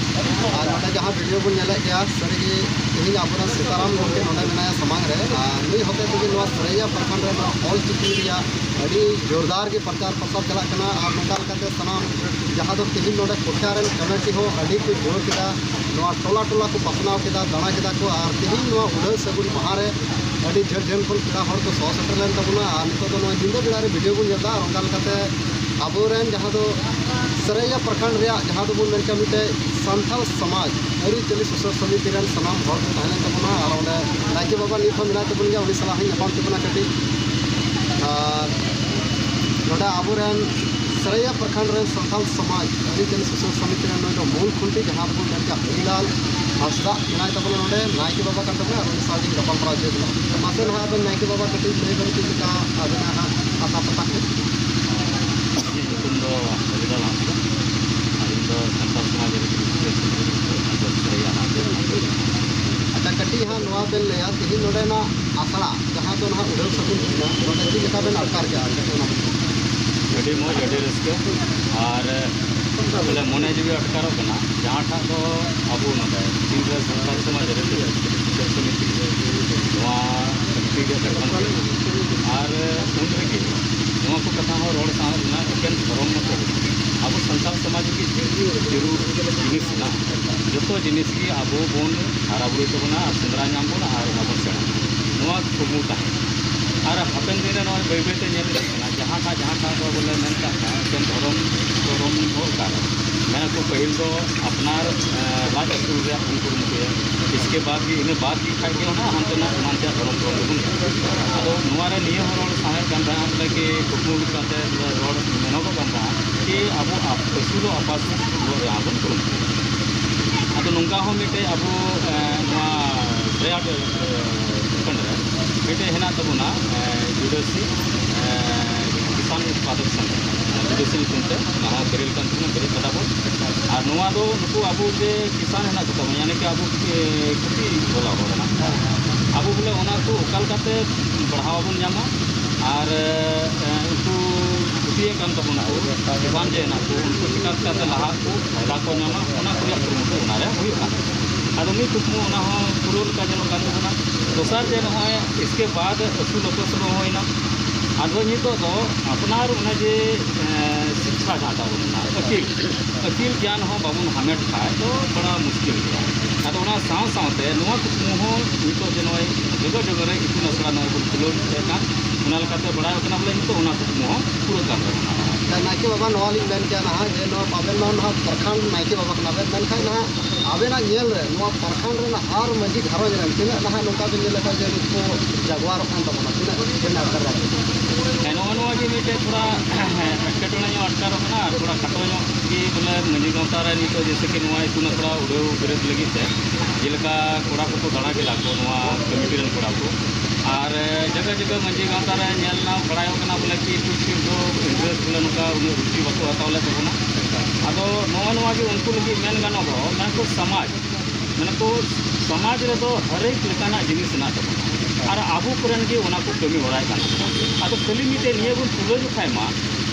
ᱟᱨ ᱱᱚᱰᱮ ᱡᱟᱦᱟᱸ ᱵᱷᱤᱰᱤᱭᱳ ᱵᱚᱱ ᱧᱮᱞᱮᱫ ᱜᱮᱭᱟ, ᱥᱟᱹᱨᱤᱜᱮ ᱛᱮᱦᱮᱧ ᱟᱵᱚᱨᱮᱱ ᱥᱤᱛᱟᱨᱟᱢ ᱜᱚᱢᱠᱮ ᱱᱚᱰᱮ ᱢᱮᱱᱟᱭᱟ ᱥᱟᱢᱟᱝ ᱨᱮ, ᱟᱨ ᱱᱩᱭ ᱦᱚᱛᱮ ᱛᱮᱜᱮ ᱱᱚᱣᱟ ᱥᱚᱨᱟᱭᱟ ᱯᱨᱚᱠᱷᱚᱸᱰ ᱨᱮ ᱱᱚᱣᱟ ᱚᱞ ᱪᱤᱠᱤ ᱨᱮᱭᱟᱜ ᱟᱹᱰᱤ ᱡᱳᱨᱫᱟᱨ ᱜᱮ ᱯᱨᱚᱪᱟᱨ ᱯᱨᱚᱥᱟᱨ ᱪᱟᱞᱟᱜ ᱠᱟᱱᱟ᱾ ᱟᱨ ᱱᱚᱝᱠᱟ ᱞᱮᱠᱟᱛᱮ ᱥᱟᱱᱟᱢ ᱡᱟᱦᱟᱸ ᱫᱚ ᱛᱮᱦᱮᱧ ᱱᱚᱰᱮ ᱠᱚᱴᱷᱟ ᱨᱮᱱ ᱠᱚᱢᱤᱴᱤ ᱦᱚᱸ ᱟᱹᱰᱤ ᱠᱚ ᱡᱳᱨ ᱠᱮᱫᱟ, ᱱᱚᱣᱟ ᱴᱚᱞᱟ ᱴᱚᱞᱟ ᱠᱚ ᱯᱟᱥᱱᱟᱣ ᱠᱮᱫᱟ, ᱫᱟᱬᱟ ᱠᱮᱫᱟ ᱠᱚ᱾ ᱟᱨ ᱛᱮᱦᱮᱧ ᱱᱚᱣᱟ ᱩᱰᱟᱹᱣ ᱥᱟᱹᱜᱩᱱ ᱢᱟᱦᱟ ᱨᱮ ᱟᱹᱰᱤ ᱡᱷᱟᱹᱞ ᱡᱷᱟᱹᱞ ᱠᱷᱚᱱ ᱯᱮᱲᱟ ᱦᱚᱲ ᱠᱚ ᱥᱚᱦᱚ ᱥᱮᱴᱮᱨ ᱞᱮᱱ ᱛᱟᱵᱚᱱᱟ᱾ ᱟᱨ ᱱᱤᱛᱚᱜ ᱫᱚ ᱱᱚᱣᱟ ᱧᱤᱫᱟᱹ ᱵᱮᱲᱟ ᱨᱮ ᱵᱷᱤᱰᱤᱭᱳ ᱵᱚᱱ ᱧᱮᱞ ᱮᱫᱟ᱾ ᱟᱨ ᱚᱱᱠᱟ ᱞᱮᱠᱟᱛᱮ ᱟᱵᱚᱨᱮᱱ ᱡᱟᱦᱟᱸ ᱫᱚ ᱥᱚᱨᱟᱭᱟ ᱯᱨᱚᱠᱷᱚᱸᱰ ᱨᱮᱭᱟᱜ ᱡᱟᱦᱟᱸ ᱫᱚᱵᱚᱱ ᱢᱮᱱ ᱠᱮᱭᱟ ᱢᱤᱫᱴᱮᱡ ᱥᱟᱱᱛᱟᱲ ᱥᱚᱢᱟᱡᱽ ᱟᱹᱨᱤᱪᱟᱹᱞᱤ ᱥᱩᱥᱟᱹᱨ ᱥᱚᱢᱤᱛᱤ ᱨᱮᱱ ᱥᱟᱱᱟᱢ ᱦᱚᱲ ᱠᱚ ᱛᱟᱦᱮᱸ ᱞᱮᱱ ᱛᱟᱵᱚᱱᱟ᱾ ᱟᱨ ᱚᱸᱰᱮ ᱱᱟᱭᱠᱮ ᱵᱟᱵᱟ ᱱᱤᱛ ᱦᱚᱸ ᱢᱮᱱᱟᱭ ᱛᱟᱵᱚᱱ ᱜᱮᱭᱟ, ᱩᱱᱤ ᱥᱟᱞᱟᱜ ᱦᱚᱸᱧ ᱧᱟᱯᱟᱢ ᱦᱚᱪᱚ ᱵᱚᱱᱟ ᱠᱟᱹᱴᱤᱡ᱾ ᱟᱨ ᱱᱚᱰᱮ ᱟᱵᱚᱨᱮᱱ ᱥᱚᱨᱟᱭᱟ ᱯᱨᱚᱠᱷᱚᱸᱰ ᱨᱮᱱ ᱥᱟᱱᱛᱟᱲ ᱥᱚᱢᱟᱡᱽ ᱟᱹᱨᱤᱪᱟᱹᱞᱤ ᱥᱩᱥᱟᱹᱨ ᱥᱚᱢᱤᱛᱤ ᱨᱮᱱ ᱱᱩᱭ ᱫᱚ ᱢᱩᱞ ᱠᱷᱩᱱᱴᱤ, ᱡᱟᱦᱟᱸ ᱫᱚᱵᱚᱱ ᱢᱮᱱ ᱠᱮᱭᱟ ᱦᱚᱨᱤᱞᱟᱞ ᱦᱟᱸᱥᱫᱟᱜ ᱢᱮᱱᱟᱭ ᱛᱟᱵᱚᱱᱟ ᱱᱚᱰᱮ, ᱱᱟᱭᱠᱮ ᱵᱟᱵᱟ ᱠᱟᱱ ᱛᱟᱵᱚᱱᱟ᱾ ᱟᱨ ᱩᱱᱤ ᱥᱟᱶ ᱜᱮᱧ ᱜᱟᱯᱟᱞᱢᱟᱨᱟᱣ ᱦᱚᱪᱚᱭᱮᱫ ᱵᱚᱱᱟ᱾ ᱢᱟᱥᱮ ᱱᱟᱦᱟᱜ ᱟᱵᱮᱱ ᱱᱟᱭᱠᱮ ᱵᱟᱵᱟ ᱠᱟᱹᱴᱤᱡ ᱞᱟᱹᱭ ᱵᱮᱱ, ᱪᱮᱫ ᱞᱮᱠᱟ ᱟᱵᱮᱱᱟᱜ ᱦᱟᱸᱜ ᱟᱛᱟ ᱯᱟᱛᱟ ᱠᱚ? ᱤᱧᱟᱹᱜ ᱧᱩᱛᱩᱢ ᱫᱚ ᱦᱚᱨᱤᱞᱟᱞ ᱦᱟᱸᱥᱫᱟ᱾ ᱟᱹᱞᱤᱧ ᱫᱚ ᱥᱟᱱᱛᱟᱲ ᱥᱚᱢᱟᱡᱽ ᱨᱮ ᱥᱩᱥᱟᱹᱨ ᱥᱚᱢᱤᱛᱤ ᱨᱮ ᱥᱚᱫᱚᱥᱥᱚ ᱨᱮᱭᱟᱜ ᱦᱟᱸᱜ ᱟᱪᱪᱷᱟ, ᱠᱟᱹᱴᱤᱡ ᱦᱟᱸᱜ ᱱᱚᱣᱟ ᱵᱮᱱ ᱞᱟᱹᱭᱟ, ᱛᱮᱦᱮᱧ ᱱᱚᱰᱮᱱᱟᱜ ᱟᱥᱲᱟ ᱡᱟᱦᱟᱸ ᱫᱚ ᱱᱟᱦᱟᱜ ᱩᱰᱷᱟᱹᱣ ᱥᱟᱹᱜᱩᱱ ᱦᱩᱭᱱᱟ, ᱱᱚᱰᱮ ᱪᱮᱫ ᱞᱮᱠᱟ ᱵᱮᱱ ᱟᱴᱠᱟᱨ ᱠᱮᱜᱼᱟ? ᱠᱟᱹᱴᱤᱡ ᱚᱱᱟ ᱵᱮᱱ ᱟᱹᱰᱤ ᱢᱚᱡᱽ, ᱟᱹᱰᱤ ᱨᱟᱹᱥᱠᱟᱹ᱾ ᱟᱨ ᱵᱚᱞᱮ ᱢᱚᱱᱮ ᱡᱤᱣᱤ ᱟᱴᱠᱟᱨᱚᱜ ᱠᱟᱱᱟ, ᱡᱟᱦᱟᱸᱴᱟᱜ ᱫᱚ ᱟᱵᱚ ᱱᱚᱰᱮ ᱛᱤᱱᱨᱮ ᱥᱟᱱᱛᱟᱲ ᱥᱚᱢᱟᱡᱽ ᱨᱮ ᱥᱩᱥᱟᱹᱨ ᱥᱚᱢᱤᱛᱤ ᱱᱚᱣᱟ ᱠᱚᱢᱤᱴᱤ ᱨᱮᱭᱟᱜ ᱜᱚᱴᱷᱚᱱ ᱦᱩᱭ ᱟᱨ ᱩᱱ ᱨᱮᱜᱮ ᱱᱚᱣᱟ ᱠᱚ ᱠᱟᱛᱷᱟ ᱦᱚᱸ ᱨᱚᱲ ᱥᱟᱶ ᱨᱮᱱᱟᱜ ᱮᱠᱮᱱ ᱫᱷᱚᱨᱚᱢ ᱢᱚᱛᱚ ᱟᱵᱚ ᱥᱟᱱᱛᱟᱲ ᱥᱚᱢᱟᱡᱽ ᱞᱟᱹᱜᱤᱫ ᱪᱮᱫ ᱡᱟᱹᱨᱩᱲ ᱡᱤᱱᱤᱥ ᱢᱮᱱᱟᱜᱼᱟ, ᱡᱚᱛᱚ ᱡᱤᱱᱤᱥ ᱜᱮ ᱟᱵᱚ ᱵᱚᱱ ᱦᱟᱨᱟ ᱵᱩᱨᱩᱭ ᱛᱟᱵᱚᱱᱟ ᱟᱨ ᱥᱮᱸᱫᱽᱨᱟ ᱧᱟᱢ ᱵᱚᱱ ᱟᱨ ᱚᱱᱟ ᱵᱚᱱ ᱥᱮᱬᱟ᱾ ᱱᱚᱣᱟ ᱠᱩᱠᱢᱩ ᱛᱟᱦᱮᱸ᱾ ᱟᱨ ᱦᱟᱯᱮᱱ ᱫᱤᱱ ᱨᱮ ᱱᱚᱜᱼᱚᱭ ᱵᱟᱹᱭ ᱵᱟᱹᱭ ᱛᱮ ᱧᱮᱞ ᱤᱫᱤᱜ ᱠᱟᱱᱟ, ᱡᱟᱦᱟᱸᱴᱟᱜ ᱡᱟᱦᱟᱸᱴᱟᱜ ᱫᱚ ᱵᱚᱞᱮ ᱢᱮᱱ ᱠᱟᱜ ᱠᱷᱟᱱ ᱮᱠᱮᱱ ᱫᱷᱚᱨᱚᱢ, ᱫᱷᱚᱨᱚᱢ ᱫᱚ ᱚᱠᱟᱨᱮ? ᱢᱮᱱᱟᱠᱚ ᱯᱟᱹᱦᱤᱞ ᱫᱚ ᱟᱯᱱᱟᱨ, ᱮ, ᱞᱟᱡ ᱟᱹᱥᱩᱞ ᱨᱮᱭᱟᱜ ᱵᱚᱱ ᱠᱩᱨᱩᱢᱩᱴᱩᱭᱟ, ᱤᱥᱠᱮ ᱵᱟᱫᱽ ᱜᱮ, ᱤᱱᱟᱹ ᱵᱟᱫᱽ ᱜᱮ ᱠᱷᱟᱡ ᱜᱮ ᱚᱱᱟ ᱦᱟᱱᱛᱮᱱᱟᱜ ᱮᱢᱟᱱ ᱛᱮᱭᱟᱜ ᱫᱷᱚᱨᱚᱢ ᱠᱚᱨᱚᱢ ᱫᱚᱵᱚᱱ ᱠᱩᱨᱩᱢᱩᱴᱩᱭᱟ᱾ ᱟᱫᱚ ᱱᱚᱣᱟ ᱨᱮ ᱱᱤᱭᱟᱹ ᱦᱚᱸ ᱨᱚᱲ ᱥᱟᱶᱦᱮᱫ ᱠᱟᱱ ᱛᱟᱦᱮᱸᱫ, ᱵᱚᱞᱮ ᱠᱤ ᱠᱩᱠᱢᱩ ᱞᱮᱠᱟᱛᱮ ᱵᱚᱞᱮ ᱨᱚᱲ ᱢᱮᱱᱚᱜᱚᱜ ᱠᱟᱱ ᱛᱟᱦᱮᱸᱫ ᱠᱤ ᱟᱵᱚ ᱟᱯ-, ᱟᱹᱥᱩᱞᱚᱜ ᱟᱯᱟᱥᱩᱞ ᱨᱮᱭᱟᱜ ᱵᱚᱱ ᱠᱩᱨᱩᱢᱩᱴᱩᱭᱟ᱾ ᱟᱫᱚ ᱱᱚᱝᱠᱟ ᱦᱚᱸ ᱢᱤᱫᱴᱮᱡ ᱟᱵᱚ, ᱮ, ᱱᱚᱣᱟ ᱵᱨᱮᱭᱟᱰ, ᱮ, ᱡᱷᱟᱲᱠᱷᱚᱸᱰ ᱨᱮ ᱢᱤᱫᱴᱮᱡ ᱦᱮᱱᱟᱜ ᱛᱟᱵᱚᱱᱟ, ᱮ, ᱡᱩᱰᱟᱹᱥᱤ, ᱮ, ᱠᱤᱥᱟᱱ ᱩᱛᱯᱟᱫᱚᱠ ᱥᱚᱝᱜᱷ, ᱡᱩᱰᱟᱹᱥᱤ ᱧᱩᱛᱩᱢ ᱛᱮ, ᱚᱱᱟ ᱦᱚᱸ ᱵᱮᱨᱮᱞ ᱠᱟᱱ ᱛᱟᱵᱚᱱᱟ, ᱵᱮᱨᱮᱞ ᱠᱟᱫᱟ ᱵᱚᱱ᱾ ᱟᱨ ᱱᱚᱣᱟ ᱫᱚ ᱱᱩᱠᱩ ᱟᱵᱚ ᱡᱮ ᱠᱤᱥᱟᱱ ᱦᱮᱱᱟᱜ ᱠᱚ ᱛᱟᱵᱚᱱᱟ, ᱭᱟᱱᱤ ᱠᱤ ᱟᱵᱚ, ᱮ, ᱠᱷᱮᱛᱤ ᱵᱟᱞᱟ ᱦᱚᱲ ᱦᱮᱱᱟᱜ ᱠᱚᱣᱟ, ᱟᱵᱚ ᱵᱚᱞᱮ ᱚᱱᱟ ᱠᱚ ᱚᱠᱟ ᱞᱮᱠᱟᱛᱮ ᱵᱟᱲᱦᱟᱣ ᱵᱚᱱ ᱧᱟᱢᱟ ᱟᱨ, ᱮ, ᱩᱱᱠᱩ ᱤᱭᱟᱹ ᱠᱟᱱ ᱛᱟᱵᱚᱱᱟ ᱠᱚ, ᱮᱵᱷᱟᱱ ᱡᱮ ᱦᱮᱱᱟᱜ ᱠᱚ, ᱩᱱᱠᱩ ᱪᱤᱠᱟ ᱪᱤᱠᱟᱛᱮ ᱞᱟᱦᱟᱜ ᱠᱚ, ᱯᱷᱟᱭᱫᱟ ᱠᱚ ᱧᱟᱢᱟ, ᱚᱱᱟ ᱠᱚ ᱨᱮᱭᱟᱜ ᱠᱩᱨᱩᱢᱩᱴᱩ ᱚᱱᱟ ᱨᱮ ᱦᱩᱭᱩᱜ ᱠᱟᱱᱟ᱾ ᱟᱫᱚ ᱢᱤᱫ ᱠᱩᱠᱢᱩ ᱚᱱᱟ ᱦᱚᱸ ᱯᱩᱨᱟᱹᱣ ᱞᱮᱠᱟ ᱧᱮᱞᱚᱜ ᱠᱟᱱ ᱛᱟᱵᱚᱱᱟ᱾ ᱫᱚᱥᱟᱨ ᱡᱮ ᱱᱚᱜᱼᱚᱭ ᱤᱥᱠᱮ ᱵᱟᱫ ᱟᱹᱥᱩᱞ ᱟᱹᱯᱟᱹᱥᱩᱞ ᱦᱚᱸ ᱦᱩᱭᱱᱟ᱾ ᱟᱫᱚ ᱱᱤᱛᱚᱜ ᱫᱚ ᱟᱯᱱᱟᱨ ᱚᱱᱟ ᱡᱮ, ᱮᱸ, ᱥᱤᱠᱠᱷᱟ ᱡᱟᱦᱟᱸ ᱛᱟᱵᱚᱱ ᱢᱮᱱᱟᱜᱼᱟ, ᱟᱹᱠᱤᱞ, ᱟᱹᱠᱤᱞ ᱜᱮᱭᱟᱱ ᱦᱚᱸ ᱵᱟᱵᱚᱱ ᱦᱟᱢᱮᱴ ᱠᱷᱟᱡ ᱫᱚ ᱵᱟᱲᱟ ᱢᱩᱥᱠᱤᱞ ᱜᱮᱭᱟ᱾ ᱟᱫᱚ ᱚᱱᱟ ᱥᱟᱶ ᱥᱟᱶᱛᱮ ᱱᱚᱣᱟ ᱠᱩᱠᱢᱩ ᱦᱚᱸ ᱱᱤᱛᱚᱜ ᱡᱮ ᱱᱚᱜᱼᱚᱭ ᱡᱟᱭᱜᱟ ᱡᱟᱭᱜᱟ ᱨᱮ ᱤᱛᱩᱱ ᱟᱥᱲᱟ ᱱᱚᱜᱼᱚᱭ ᱵᱚᱱ ᱠᱷᱩᱞᱟᱹᱣ ᱤᱫᱤᱭᱮᱫ ᱠᱟᱱ, ᱚᱱᱟ ᱞᱮᱠᱟᱛᱮ ᱵᱟᱲᱟᱭᱚᱜ ᱠᱟᱱᱟ ᱵᱚᱞᱮ ᱱᱤᱛᱚᱜ ᱚᱱᱟ ᱠᱩᱠᱢᱩ ᱦᱚᱸ ᱯᱩᱨᱟᱹᱜ ᱠᱟᱱ ᱛᱟᱵᱚᱱᱟ᱾ ᱟᱪᱪᱷᱟ, ᱱᱟᱭᱠᱮ ᱵᱟᱵᱟ, ᱱᱚᱣᱟ ᱞᱤᱧ ᱢᱮᱱ ᱠᱮᱭᱟ ᱱᱟᱦᱟᱜ ᱡᱮ ᱱᱚᱣᱟ ᱟᱵᱮᱱ ᱢᱟ ᱱᱟᱦᱟᱜ ᱯᱨᱚᱠᱷᱚᱸᱰ ᱱᱟᱭᱠᱮ ᱵᱟᱵᱟ ᱠᱟᱱᱟ ᱵᱮᱱ, ᱢᱮᱱᱠᱷᱟᱱ ᱱᱟᱦᱟᱜ ᱟᱵᱮᱱᱟᱜ ᱧᱮᱞ ᱨᱮ ᱱᱚᱣᱟ ᱯᱨᱚᱠᱷᱚᱸᱰ ᱨᱮᱱᱟᱜ ᱟᱨ ᱢᱟᱹᱡᱷᱤ ᱜᱷᱟᱨᱚᱸᱡᱽ ᱨᱮᱱ ᱛᱤᱱᱟᱹᱜ ᱱᱟᱦᱟᱜ ᱱᱚᱝᱠᱟ ᱵᱮᱱ ᱧᱮᱞ ᱟᱠᱟᱫ ᱡᱮ ᱱᱤᱛ ᱠᱚ ᱡᱟᱜᱽᱣᱟᱨᱚᱜ ᱠᱟᱱ ᱛᱟᱵᱚᱱᱟ, ᱛᱤᱱᱟᱹᱜ ᱵᱮᱱ ᱟᱴᱠᱟᱨ ᱫᱟᱲᱮᱭᱟᱜᱼᱟ? ᱦᱮᱸ, ᱱᱚᱜᱼᱚ ᱱᱚᱣᱟ ᱜᱮ ᱢᱤᱫᱴᱮᱡ ᱛᱷᱚᱲᱟ ᱮᱴᱠᱮᱴᱚᱬᱮ ᱧᱚᱜ ᱟᱴᱠᱟᱨᱚᱜ ᱠᱟᱱᱟ ᱟᱨ ᱛᱷᱚᱲᱟ ᱠᱷᱟᱴᱚ ᱧᱚᱜ ᱜᱮ ᱵᱚᱞᱮ ᱢᱟᱹᱡᱷᱤ ᱜᱟᱶᱛᱟ ᱨᱮ ᱱᱤᱛᱚᱜ ᱡᱮᱭᱥᱮ ᱠᱤ ᱱᱚᱣᱟ ᱤᱛᱩᱱ ᱟᱥᱲᱟ ᱩᱰᱷᱟᱹᱣ ᱵᱮᱨᱮᱫ ᱞᱟᱹᱜᱤᱫ ᱛᱮ ᱡᱮᱞᱮᱠᱟ ᱠᱚᱲᱟ ᱠᱚᱠᱚ ᱫᱟᱬᱟ ᱠᱮᱫᱟ ᱠᱚ ᱱᱚᱣᱟ ᱠᱚᱢᱤᱴᱤ ᱨᱮᱱ ᱠᱚᱲᱟ ᱠᱚ, ᱟᱨ ᱡᱟᱭᱜᱟ ᱡᱟᱭᱜᱟ ᱢᱟᱹᱡᱷᱤ ᱜᱟᱶᱛᱟ ᱨᱮ ᱧᱮᱞ ᱧᱟᱢ ᱵᱟᱲᱟᱭᱚᱜ ᱠᱟᱱᱟ ᱵᱚᱞᱮ ᱠᱤ ᱠᱩᱪ ᱠᱩᱪ ᱫᱚ ᱤᱱᱴᱟᱨᱮᱥᱴ ᱵᱚᱞᱮ ᱱᱚᱝᱠᱟ ᱩᱱᱟᱹᱜ ᱨᱩᱪᱤ ᱵᱟᱠᱚ ᱦᱟᱛᱟᱣ ᱞᱮᱫ ᱛᱟᱵᱚᱱᱟ᱾ ᱟᱫᱚ ᱱᱚᱜᱼᱚ ᱱᱚᱣᱟ ᱜᱮ ᱩᱱᱠᱩ ᱞᱟᱹᱜᱤᱫ ᱢᱮᱱ ᱜᱟᱱᱚᱜᱼᱟ, ᱢᱮᱱ ᱠᱚ ᱥᱚᱢᱟᱡᱽ ᱢᱟᱱᱮ ᱠᱚ ᱥᱚᱢᱟᱡᱽ ᱨᱮᱫᱚ ᱦᱟᱨᱮᱠ ᱞᱮᱠᱟᱱᱟᱜ ᱡᱤᱱᱤᱥ ᱦᱮᱱᱟᱜ ᱛᱟᱵᱚᱱᱟ ᱟᱨ ᱟᱵᱚ ᱠᱚᱨᱮᱱ ᱜᱮ ᱚᱱᱟ ᱠᱚ ᱠᱟᱹᱢᱤ ᱦᱚᱨᱟᱭ ᱠᱟᱱ ᱛᱟᱵᱚᱱᱟ᱾ ᱟᱫᱚ ᱠᱷᱟᱹᱞᱤ ᱢᱤᱫᱴᱮᱡ ᱱᱤᱭᱟᱹ ᱵᱚᱱ ᱛᱩᱞᱟᱹ ᱡᱚᱠᱷᱟᱭ ᱢᱟ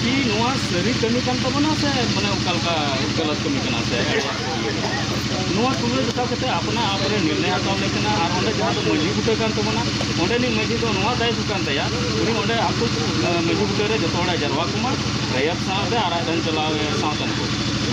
ᱠᱤ ᱱᱚᱣᱟ ᱥᱟᱹᱨᱤ ᱠᱟᱹᱢᱤ ᱠᱟᱱ ᱛᱟᱵᱚᱱᱟ ᱥᱮ ᱢᱟᱱᱮ ᱚᱠᱟ ᱞᱮᱠᱟ ᱜᱟᱞᱟᱛ ᱠᱟᱹᱢᱤ ᱠᱟᱱᱟ ᱥᱮ ᱮᱲᱮᱭᱟᱜ ᱠᱚ ᱤᱭᱟᱹ ᱠᱟᱱᱟ᱾ ᱱᱚᱣᱟ ᱛᱩᱞᱟᱹ ᱡᱚᱠᱷᱟ ᱠᱟᱛᱮ ᱟᱯᱱᱟ ᱟᱯ ᱨᱮ ᱱᱤᱨᱱᱚᱭ ᱦᱟᱛᱟᱣ ᱞᱮᱠ ᱠᱟᱱᱟ ᱟᱨ ᱚᱸᱰᱮ ᱡᱟᱦᱟᱸ ᱫᱚ ᱢᱟᱹᱡᱷᱤ ᱵᱩᱴᱟᱹ ᱠᱟᱱ ᱛᱟᱵᱚᱱᱟ, ᱚᱸᱰᱮᱱᱤᱡ ᱢᱟᱹᱡᱷᱤ ᱫᱚ ᱱᱚᱣᱟ ᱫᱟᱭᱤᱛᱛᱚ ᱠᱟᱱ ᱛᱟᱭᱟ, ᱩᱱᱤ ᱚᱸᱰᱮ ᱟᱠᱚ, ᱟᱸ, ᱢᱟᱹᱡᱷᱤ ᱵᱩᱴᱟᱹ ᱨᱮ ᱡᱚᱛᱚ ᱦᱚᱲᱮ ᱡᱟᱨᱣᱟ ᱠᱚᱢᱟ, ᱨᱮᱭᱟᱛ ᱥᱟᱶᱛᱮ ᱟᱨ ᱟᱡ ᱨᱮᱱ ᱪᱟᱞᱟᱣ ᱥᱟᱶᱛᱮ ᱱᱩᱠᱩ᱾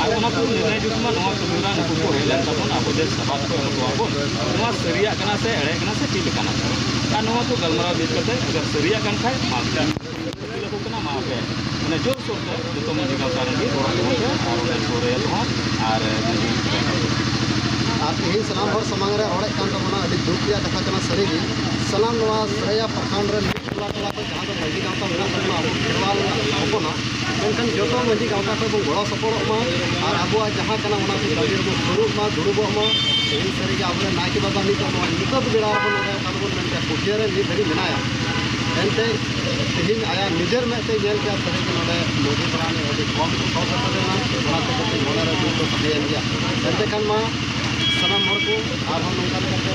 ᱟᱨ ᱚᱱᱟ ᱠᱚ ᱱᱤᱨᱱᱚᱭ ᱡᱩᱛ ᱢᱟ ᱱᱚᱣᱟ ᱠᱟᱹᱢᱤ ᱦᱚᱨᱟ ᱱᱩᱠᱩ ᱠᱚ ᱦᱮᱡ ᱞᱮᱱ ᱛᱟᱵᱚᱱ, ᱟᱵᱚ ᱫᱮᱥ ᱥᱟᱵᱟᱫ ᱠᱚ ᱮᱢ ᱦᱚᱴᱚ ᱟᱵᱚᱱ᱾ ᱱᱚᱣᱟ ᱥᱟᱹᱨᱤᱭᱟᱜ ᱠᱟᱱᱟ ᱥᱮ ᱮᱲᱮ ᱠᱟᱱᱟ ᱥᱮ ᱪᱮᱫ ᱞᱮᱠᱟᱱᱟᱜ ᱠᱟᱱᱟ? ᱟᱨ ᱱᱚᱣᱟ ᱠᱚ ᱜᱟᱞᱢᱟᱨᱟᱣ ᱡᱩᱛ ᱠᱟᱛᱮ ᱟᱜᱟᱨ ᱥᱟᱹᱨᱤᱭᱟᱜ ᱠᱟᱱ ᱠᱷᱟᱡ ᱢᱟ ᱟᱹᱯᱤᱞ ᱟᱠᱚ ᱠᱟᱱᱟ, ᱢᱟ ᱟᱯᱮ ᱢᱟᱱᱮ ᱡᱳᱨ ᱥᱳᱨ ᱛᱮ ᱡᱚᱛᱚ ᱢᱟᱹᱡᱷᱤ ᱜᱟᱶᱛᱟ ᱨᱮᱱ ᱜᱮ ᱜᱚᱲᱚ ᱛᱟᱵᱚᱱ ᱯᱮ ᱟᱨ ᱚᱸᱰᱮ ᱥᱩᱨ ᱨᱮ ᱦᱚᱸ ᱟᱨ ᱢᱟᱹᱡᱷᱤ ᱟᱨ ᱛᱮᱦᱮᱧ ᱥᱟᱱᱟᱢ ᱦᱚᱲ ᱥᱟᱢᱟᱝ ᱨᱮ ᱨᱚᱲᱮᱫ ᱠᱟᱱ ᱛᱟᱵᱚᱱᱟ, ᱟᱹᱰᱤ ᱫᱩᱠ ᱨᱮᱭᱟᱜ ᱠᱟᱛᱷᱟ ᱠᱟᱱᱟ ᱥᱟᱹᱨᱤ ᱜᱮ᱾ ᱥᱟᱱᱟᱢ ᱱᱚᱣᱟ ᱥᱟᱹᱨᱟᱹᱭᱟ ᱯᱨᱚᱠᱷᱚᱸᱰ ᱨᱮ ᱢᱤᱫ ᱴᱚᱞᱟ ᱴᱚᱞᱟ ᱠᱷᱚᱱ ᱡᱟᱦᱟᱸ ᱫᱚ ᱢᱟᱹᱡᱷᱤ ᱜᱟᱶᱛᱟ ᱢᱮᱱᱟᱜ ᱛᱟᱵᱚᱱᱟ, ᱟᱵᱚ ᱠᱷᱮᱨᱣᱟᱞ ᱦᱚᱯᱚᱱᱟᱜ, ᱢᱮᱱᱠᱷᱟᱱ ᱡᱚᱛᱚ ᱢᱟᱹᱡᱷᱤ ᱜᱟᱶᱛᱟ ᱠᱷᱚᱱ ᱵᱚᱱ ᱜᱚᱲᱚ ᱥᱚᱯᱚᱦᱚᱫ ᱢᱟ ᱟᱨ ᱟᱵᱚᱣᱟᱜ ᱡᱟᱦᱟᱸ ᱠᱟᱱᱟ ᱚᱱᱟ ᱠᱚ ᱠᱟᱹᱢᱤ ᱨᱮᱵᱚᱱ ᱥᱩᱨᱩᱜ ᱢᱟ, ᱫᱩᱲᱩᱵᱚᱜ ᱢᱟ᱾ ᱛᱮᱦᱮᱧ ᱥᱟᱹᱨᱤ ᱜᱮ ᱟᱵᱚᱨᱮᱱ ᱱᱟᱭᱠᱮ ᱵᱟᱵᱟ ᱱᱤᱛᱚᱜ ᱱᱚᱣᱟ ᱧᱩᱛᱟᱹᱛ ᱵᱮᱲᱟ ᱨᱮᱵᱚᱱ ᱱᱚᱰᱮ ᱟᱵᱚ ᱵᱚᱱ ᱢᱮᱱ ᱠᱮᱭᱟ ᱯᱩᱴᱷᱤᱭᱟᱹ ᱨᱮ ᱱᱤᱛ ᱫᱷᱟᱹᱵᱤᱡ ᱢᱮᱱᱟᱭᱟ᱾ ᱮᱱᱛᱮ ᱛᱮᱦᱮᱧ ᱟᱭᱟᱜ ᱱᱤᱡᱮᱨ ᱢᱮᱫ ᱛᱮ ᱧᱮᱞ ᱠᱮᱭᱟ ᱥᱟᱹᱨᱤ ᱜᱮ ᱱᱚᱰᱮ ᱢᱟᱹᱡᱷᱤ ᱯᱟᱨᱟᱱᱤᱠ ᱟᱹᱰᱤ ᱠᱚᱢ ᱠᱚ ᱥᱚᱦᱚᱨ ᱥᱮᱴᱮᱨ ᱞᱮᱱᱟ, ᱚᱱᱟᱛᱮ ᱠᱟᱹᱴᱤᱡ ᱢᱚᱱᱮ ᱨᱮ ᱫᱩᱠ ᱫᱚ ᱛᱟᱦᱮᱸᱭᱮᱱ ᱜᱮᱭᱟ᱾ ᱮᱱᱛᱮ ᱠᱷᱟᱱ ᱢᱟ ᱥᱟᱱᱟᱢ ᱦᱚᱲ ᱠᱚ ᱟᱨᱦᱚᱸ ᱱᱚᱝᱠᱟ ᱞᱮᱠᱟᱛᱮ